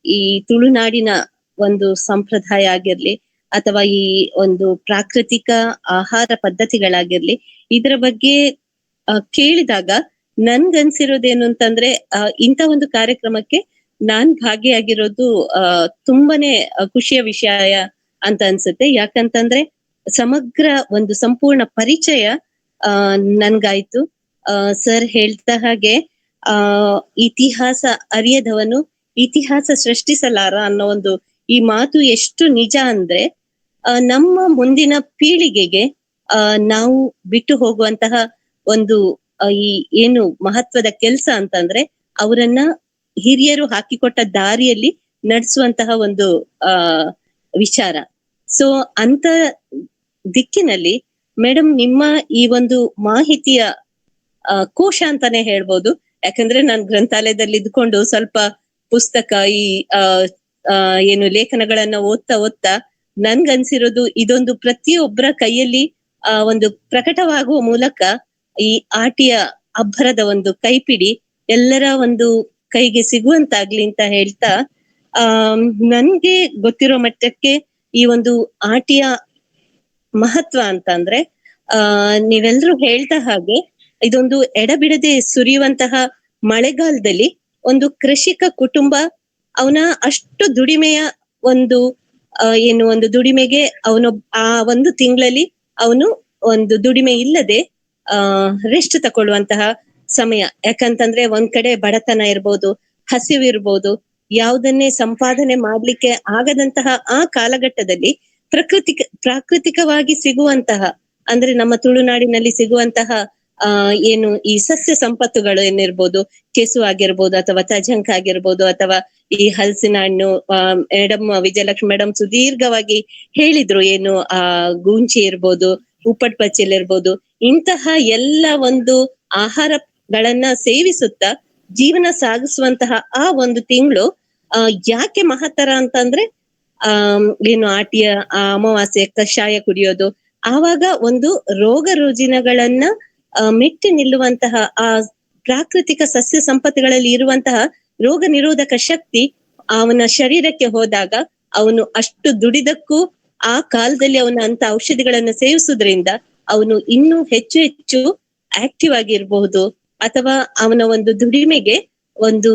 ಈ ತುಳುನಾಡಿನ ಒಂದು ಸಂಪ್ರದಾಯ ಆಗಿರ್ಲಿ ಅಥವಾ ಈ ಒಂದು ಪ್ರಾಕೃತಿಕ ಆಹಾರ ಪದ್ಧತಿಗಳಾಗಿರ್ಲಿ ಇದರ ಬಗ್ಗೆ ಕೇಳಿದಾಗ ನನ್ಗನ್ಸಿರೋದೇನು ಅಂತಂದ್ರೆ ಇಂಥ ಒಂದು ಕಾರ್ಯಕ್ರಮಕ್ಕೆ ನಾನ್ ಭಾಗಿಯಾಗಿರೋದು ತುಂಬಾನೇ ಖುಷಿಯ ವಿಷಯ ಅಂತ ಅನ್ಸುತ್ತೆ. ಯಾಕಂತಂದ್ರೆ ಸಮಗ್ರ ಒಂದು ಸಂಪೂರ್ಣ ಪರಿಚಯ ನನ್ಗಾಯ್ತು. ಸರ್ ಹೇಳ್ತಾ ಹಾಗೆ ಇತಿಹಾಸ ಅರಿಯದವನು ಇತಿಹಾಸ ಸೃಷ್ಟಿಸಲಾರ ಅನ್ನೋ ಒಂದು ಈ ಮಾತು ಎಷ್ಟು ನಿಜ ಅಂದ್ರೆ, ನಮ್ಮ ಮುಂದಿನ ಪೀಳಿಗೆಗೆ ನಾವು ಬಿಟ್ಟು ಹೋಗುವಂತಹ ಒಂದು ಈ ಏನು ಮಹತ್ವದ ಕೆಲಸ ಅಂತಂದ್ರೆ ಅವರನ್ನ ಹಿರಿಯರು ಹಾಕಿಕೊಟ್ಟ ದಾರಿಯಲ್ಲಿ ನಡೆಸುವಂತಹ ಒಂದು ವಿಚಾರ. ಸೊ ಅಂತ ದಿಕ್ಕಿನಲ್ಲಿ ಮೇಡಮ್ ನಿಮ್ಮ ಈ ಒಂದು ಮಾಹಿತಿಯ ಕೋಶ ಅಂತಾನೆ ಹೇಳ್ಬೋದು. ಯಾಕಂದ್ರೆ ನಾನ್ ಗ್ರಂಥಾಲಯದಲ್ಲಿ ಇದ್ಕೊಂಡು ಸ್ವಲ್ಪ ಪುಸ್ತಕ ಈ ಆ ಏನು ಲೇಖನಗಳನ್ನ ಓದ್ತಾ ಓದ್ತಾ ನನ್ಗನ್ಸಿರೋದು ಇದೊಂದು ಪ್ರತಿಯೊಬ್ಬರ ಕೈಯಲ್ಲಿ ಒಂದು ಪ್ರಕಟವಾಗುವ ಮೂಲಕ ಈ ಆಟಿಯ ಅಬ್ಬರದ ಒಂದು ಕೈಪಿಡಿ ಎಲ್ಲರ ಒಂದು ಕೈಗೆ ಸಿಗುವಂತಾಗ್ಲಿ ಅಂತ ಹೇಳ್ತಾ, ನನ್ಗೆ ಗೊತ್ತಿರೋ ಮಟ್ಟಕ್ಕೆ ಈ ಒಂದು ಆಟಿಯ ಮಹತ್ವ ಅಂತಂದ್ರೆ ನೀವೆಲ್ರೂ ಹೇಳ್ತಾ ಹಾಗೆ ಇದೊಂದು ಎಡಬಿಡದೆ ಸುರಿಯುವಂತಹ ಮಳೆಗಾಲದಲ್ಲಿ ಒಂದು ಕೃಷಿಕ ಕುಟುಂಬ ಅವನ ಅಷ್ಟು ದುಡಿಮೆಯ ಒಂದು ಏನು ಒಂದು ದುಡಿಮೆಗೆ ಅವನು ಆ ಒಂದು ತಿಂಗಳಲ್ಲಿ ಅವನು ಒಂದು ದುಡಿಮೆ ಇಲ್ಲದೆ ರೆಸ್ಟ್ ತಗೊಳ್ಳುವಂತಹ ಸಮಯ. ಯಾಕಂತಂದ್ರೆ ಒಂದ್ ಕಡೆ ಬಡತನ ಇರ್ಬೋದು, ಹಸಿವು ಇರ್ಬೋದು, ಯಾವುದನ್ನೇ ಸಂಪಾದನೆ ಮಾಡ್ಲಿಕ್ಕೆ ಆಗದಂತಹ ಆ ಕಾಲಘಟ್ಟದಲ್ಲಿ ಪ್ರಾಕೃತಿಕವಾಗಿ ಸಿಗುವಂತಹ, ಅಂದ್ರೆ ನಮ್ಮ ತುಳುನಾಡಿನಲ್ಲಿ ಸಿಗುವಂತಹ ಏನು ಈ ಸಸ್ಯ ಸಂಪತ್ತುಗಳು ಏನಿರ್ಬೋದು, ಕೆಸು ಆಗಿರ್ಬೋದು ಅಥವಾ ತಜಂಕ್ ಆಗಿರ್ಬೋದು ಅಥವಾ ಈ ಹಲಸಿನ ಹಣ್ಣು. ಮೇಡಮ್ ವಿಜಯಲಕ್ಷ್ಮಿ ಮೇಡಮ್ ಸುದೀರ್ಘವಾಗಿ ಹೇಳಿದ್ರು, ಏನು ಗೂಂಚಿ ಇರ್ಬೋದು, ಉಪ್ಪಟ್ ಪಚ್ಚಿಲ್ ಇರ್ಬೋದು, ಇಂತಹ ಎಲ್ಲ ಒಂದು ಆಹಾರಗಳನ್ನ ಸೇವಿಸುತ್ತಾ ಜೀವನ ಸಾಗಿಸುವಂತಹ ಆ ಒಂದು ತಿಂಗಳು ಯಾಕೆ ಮಹತ್ತರ ಅಂತಂದ್ರೆ, ಏನು ಆಟಿಯ ಆ ಅಮಾವಾಸ್ಯೆ ಕಷಾಯ ಕುಡಿಯೋದು, ಆವಾಗ ಒಂದು ರೋಗ ರುಜಿನಗಳನ್ನ ಮೆಟ್ಟಿ ನಿಲ್ಲುವಂತಹ ಆ ಪ್ರಾಕೃತಿಕ ಸಸ್ಯ ಸಂಪತ್ತುಗಳಲ್ಲಿ ಇರುವಂತಹ ರೋಗ ನಿರೋಧಕ ಶಕ್ತಿ ಅವನ ಶರೀರಕ್ಕೆ ಹೋದಾಗ ಅವನು ಅಷ್ಟು ದುಡಿದಕ್ಕೂ ಆ ಕಾಲದಲ್ಲಿ ಅವನ ಅಂತ ಔಷಧಿಗಳನ್ನ ಸೇವಿಸುದ್ರಿಂದ ಅವನು ಇನ್ನೂ ಹೆಚ್ಚು ಹೆಚ್ಚು ಆಕ್ಟಿವ್ ಆಗಿರ್ಬಹುದು, ಅಥವಾ ಅವನ ಒಂದು ದುಡಿಮೆಗೆ ಒಂದು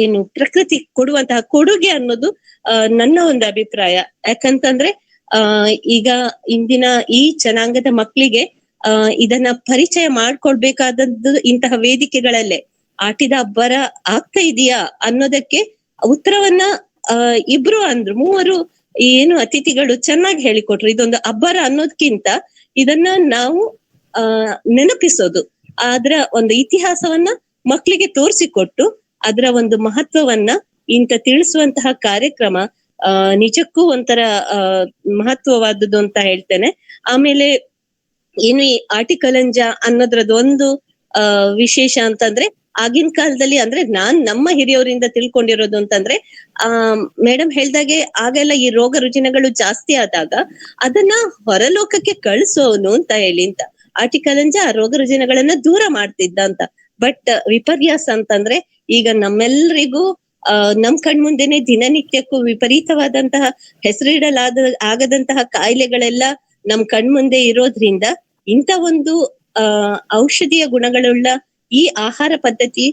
ಏನು ಪ್ರಕೃತಿ ಕೊಡುವಂತಹ ಕೊಡುಗೆ ಅನ್ನೋದು ನನ್ನ ಒಂದು ಅಭಿಪ್ರಾಯ. ಯಾಕಂತಂದ್ರೆ ಈಗ ಇಂದಿನ ಈ ಜನಾಂಗದ ಮಕ್ಕಳಿಗೆ ಇದನ್ನ ಪರಿಚಯ ಮಾಡ್ಕೊಳ್ಬೇಕಾದದ್ದು ಇಂತಹ ವೇದಿಕೆಗಳಲ್ಲೇ. ಆಟಿದ ಅಬ್ಬರ ಆಗ್ತಾ ಇದೆಯಾ ಅನ್ನೋದಕ್ಕೆ ಉತ್ತರವನ್ನ ಇಬ್ರು ಅಂದ್ರು, ಮೂವರು ಏನು ಅತಿಥಿಗಳು ಚೆನ್ನಾಗಿ ಹೇಳಿಕೊಟ್ರು. ಇದೊಂದು ಅಬ್ಬರ ಅನ್ನೋದ್ಕಿಂತ ಇದನ್ನ ನಾವು ನೆನಪಿಸೋದು, ಅದ್ರ ಒಂದು ಇತಿಹಾಸವನ್ನ ಮಕ್ಕಳಿಗೆ ತೋರಿಸಿಕೊಟ್ಟು ಅದರ ಒಂದು ಮಹತ್ವವನ್ನ ಇಂತ ತಿಳಿಸುವಂತಹ ಕಾರ್ಯಕ್ರಮ ನಿಜಕ್ಕೂ ಒಂಥರ ಮಹತ್ವವಾದದ್ದು ಅಂತ ಹೇಳ್ತೇನೆ. ಆಮೇಲೆ ಏನು ಈ ಆಟಿಕಲಂಜ ಅನ್ನೋದ್ರದ್ದು ಒಂದು ವಿಶೇಷ ಅಂತಂದ್ರೆ, ಆಗಿನ ಕಾಲದಲ್ಲಿ ಅಂದ್ರೆ ನಾನ್ ನಮ್ಮ ಹಿರಿಯವರಿಂದ ತಿಳ್ಕೊಂಡಿರೋದು ಅಂತಂದ್ರೆ, ಮೇಡಮ್ ಹೇಳ್ದಾಗೆ ಆಗೆಲ್ಲ ಈ ರೋಗ ರುಜಿನಗಳು ಜಾಸ್ತಿ ಆದಾಗ ಅದನ್ನ ಹೊರಲೋಕಕ್ಕೆ ಕಳಿಸೋನು ಅಂತ ಹೇಳಿ ಅಂತ ಆಟಿಕಲಂಜ ಆ ರೋಗ ರುಜಿನಗಳನ್ನ ದೂರ ಮಾಡ್ತಿದ್ದ ಅಂತ. ಬಟ್ ವಿಪರ್ಯಾಸ ಅಂತಂದ್ರೆ ಈಗ ನಮ್ಮೆಲ್ರಿಗೂ ನಮ್ ಕಣ್ಮುಂದೆನೆ ದಿನನಿತ್ಯಕ್ಕೂ ವಿಪರೀತವಾದಂತಹ ಹೆಸರಿಡಲಾದ ಆಗದಂತಹ ಕಾಯಿಲೆಗಳೆಲ್ಲ ನಮ್ ಕಣ್ಮುಂದೆ ಇರೋದ್ರಿಂದ ಇಂಥ ಒಂದು ಔಷಧಿಯ ಗುಣಗಳುಳ್ಳ ಈ ಆಹಾರ ಪದ್ಧತಿ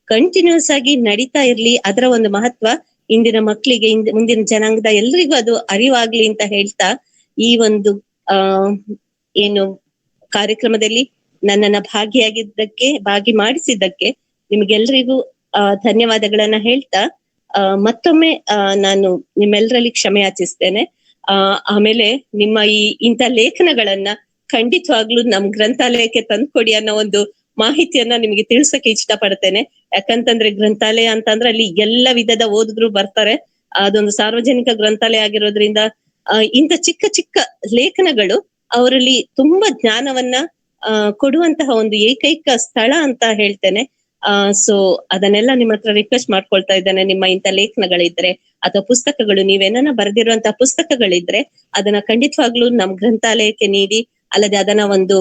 ಕಂಟಿನ್ಯೂಸ್ ಆಗಿ ನಡೀತಾ ಇರ್ಲಿ, ಅದರ ಒಂದು ಮಹತ್ವ ಇಂದಿನ ಮಕ್ಕಳಿಗೆ, ಮುಂದಿನ ಜನಾಂಗದ ಎಲ್ರಿಗೂ ಅದು ಅರಿವಾಗ್ಲಿ ಅಂತ ಹೇಳ್ತಾ ಈ ಒಂದು ಏನು ಕಾರ್ಯಕ್ರಮದಲ್ಲಿ ನನ್ನನ್ನ ಭಾಗಿಯಾಗಿದ್ದಕ್ಕೆ, ಭಾಗಿ ಮಾಡಿಸಿದ್ದಕ್ಕೆ ನಿಮ್ಗೆಲ್ರಿಗೂ ಧನ್ಯವಾದಗಳನ್ನ ಹೇಳ್ತಾ ಮತ್ತೊಮ್ಮೆ ನಾನು ನಿಮ್ಮೆಲ್ಲರಲ್ಲಿ ಕ್ಷಮೆ ಯಾಚಿಸ್ತೇನೆ. ಆಮೇಲೆ ನಿಮ್ಮ ಈ ಇಂಥ ಲೇಖನಗಳನ್ನ ಖಂಡಿತವಾಗ್ಲೂ ನಮ್ ಗ್ರಂಥಾಲಯಕ್ಕೆ ತಂದ್ಕೊಡಿ ಅನ್ನೋ ಒಂದು ಮಾಹಿತಿಯನ್ನ ನಿಮ್ಗೆ ತಿಳ್ಸಕ್ಕೆ ಇಷ್ಟ ಪಡ್ತೇನೆ. ಯಾಕಂತಂದ್ರೆ ಗ್ರಂಥಾಲಯ ಅಂತಂದ್ರೆ ಅಲ್ಲಿ ಎಲ್ಲ ವಿಧದ ಓದುಗರು ಬರ್ತಾರೆ, ಅದೊಂದು ಸಾರ್ವಜನಿಕ ಗ್ರಂಥಾಲಯ ಆಗಿರೋದ್ರಿಂದ ಇಂಥ ಚಿಕ್ಕ ಚಿಕ್ಕ ಲೇಖನಗಳು ಅವರಲ್ಲಿ ತುಂಬಾ ಜ್ಞಾನವನ್ನ ಕೊಡುವಂತಹ ಒಂದು ಏಕೈಕ ಸ್ಥಳ ಅಂತ ಹೇಳ್ತೇನೆ. ಸೊ ಅದನ್ನೆಲ್ಲ ನಿಮ್ಮ ಹತ್ರ ರಿಕ್ವೆಸ್ಟ್ ಮಾಡ್ಕೊಳ್ತಾ ಇದ್ದೇನೆ. ನಿಮ್ಮ ಇಂಥ ಲೇಖನಗಳಿದ್ರೆ ಅಥವಾ ಪುಸ್ತಕಗಳು, ನೀವೇನ ಬರೆದಿರುವಂತಹ ಪುಸ್ತಕಗಳಿದ್ರೆ ಅದನ್ನ ಖಂಡಿತವಾಗ್ಲೂ ನಮ್ ಗ್ರಂಥಾಲಯಕ್ಕೆ ನೀಡಿ. ಅಲ್ಲದೆ ಅದನ್ನ ಒಂದು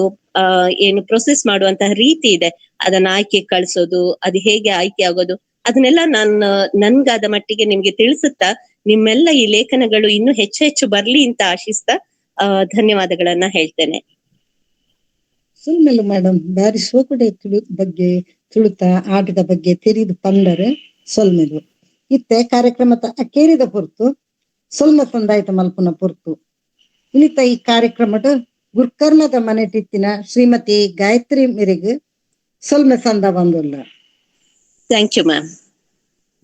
ಏನು ಪ್ರೊಸೆಸ್ ಮಾಡುವಂತಹ ರೀತಿ ಇದೆ, ಅದನ್ನ ಆಯ್ಕೆ ಕಳ್ಸೋದು, ಅದು ಹೇಗೆ ಆಯ್ಕೆ ಆಗೋದು, ಅದನ್ನೆಲ್ಲ ನಾನು ನನ್ಗಾದ ಮಟ್ಟಿಗೆ ನಿಮ್ಗೆ ತಿಳಿಸುತ್ತಾ ನಿಮ್ಮೆಲ್ಲ ಈ ಲೇಖನಗಳು ಇನ್ನೂ ಹೆಚ್ಚು ಹೆಚ್ಚು ಬರ್ಲಿ ಅಂತ ಆಶಿಸ್ತಾ ಧನ್ಯವಾದಗಳನ್ನ ಹೇಳ್ತೇನೆ. ಸುಮ್ಮನೆ ಮೇಡಮ್ ಬಾರಿ ಸೋಕುಡೆ ತುಳು ಬಗ್ಗೆ ತುಳುತ ಆಟದ ಬಗ್ಗೆ ತೆರಿದು ಪಂಡರೆ ಸೊಲ್ಮೆಲು ಇತ್ತೆ ಕಾರ್ಯಕ್ರಮದ ಅಕೇರಿದ ಪೊರ್ತು ಸೊಲ್ಮ ಸಂದಾಯ್ತ ಮಲ್ಪುನ ಪೊರ್ತು ಇನ್ನಿತ ಈ ಕಾರ್ಯಕ್ರಮದ ಗುರ್ಕರ್ಮದ ಮನೆಟಿತ್ತಿನ ಶ್ರೀಮತಿ ಗಾಯತ್ರಿ ಮೇರೆಗೆ ಸೊಲ್ಮೆ ಸಂದ ಬಂದುಲ್ಲ. Thank you ma'am.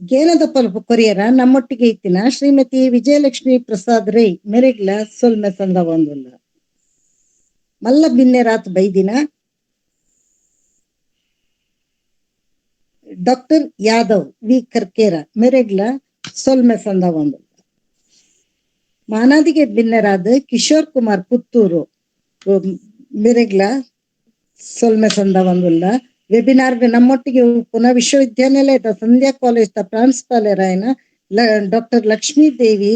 ಗೇನದ ಪೊಲಬು ಕೊರಿಯರ ನಮ್ಮೊಟ್ಟಿಗೆ ಇತ್ತಿನ ಶ್ರೀಮತಿ ವಿಜಯಲಕ್ಷ್ಮಿ ಪ್ರಸಾದ್ ರೈ ಮೆರೆಗ್ಲ ಸೊಲ್ಮೆ ಸಂದವೊಂದುಲ್ಲ. ಮಲ್ಲ ಬಿನ್ನೆರಾತ್ ಬೈದಿನ ಡಾಕ್ಟರ್ ಯಾದವ್ ವಿ ಕರ್ಕೇರ ಮೆರೆಗ್ಲ ಸೊಲ್ಮೆ ಸಂದವೊಂದುಲ್ಲ. ಮಾನಾದಿಗೆ ಬಿನ್ನೆರಾದ ಕಿಶೋರ್ ಕುಮಾರ್ ಪುತ್ತೂರು ಮೆರೆಗ್ಲ ಸೊಲ್ಮೆ ಸಂದವೊಂದುಲ್ಲ. ವೆಬಿನಾರ್ ನಮ್ಮೊಟ್ಟಿಗೆ ಪುನಃ ವಿಶ್ವವಿದ್ಯಾನಿಲಯದ ಸಂಧ್ಯಾ ಕಾಲೇಜ್ ದ ಪ್ರಾಂಶುಪಾಲರಾಯನ ಡಾಕ್ಟರ್ ಲಕ್ಷ್ಮೀ ದೇವಿ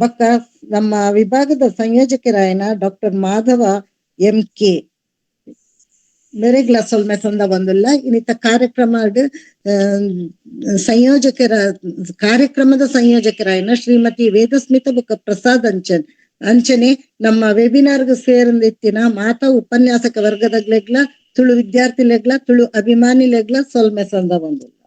ಬಕ್ಕ ನಮ್ಮ ವಿಭಾಗದ ಸಂಯೋಜಕರಾಯನ ಡಾಕ್ಟರ್ ಮಾಧವ ಎಂ ಕೆ ಮೆರೆಗ್ಲ ಸೊಲ್ಮೆ ಸಂದ ಬಂದುಲ್ಲ. ಇನ್ನಿತ ಕಾರ್ಯಕ್ರಮ ಸಂಯೋಜಕರ ಕಾರ್ಯಕ್ರಮದ ಸಂಯೋಜಕರಾಯನ ಶ್ರೀಮತಿ ವೇದಸ್ಮಿತ ಬುಕ್ಕ ಪ್ರಸಾದ್ ಅಂಚನ್ ಅಂಚನೆ ನಮ್ಮ ವೆಬಿನಾರ್ಗ್ ಸೇರಂದಿತ್ತಿನ ಮಾತಾ ಉಪನ್ಯಾಸಕ ವರ್ಗದಗ್ಲೆಗ್ಲ ತುಳು ವಿದ್ಯಾರ್ಥಿಲೆಗ್ಲ ತುಳು ಅಭಿಮಾನಿಲೆಗ್ಲ ಸೊಲ್ಮೆ ಸಂದ ಬಂದುಲ್ಲ.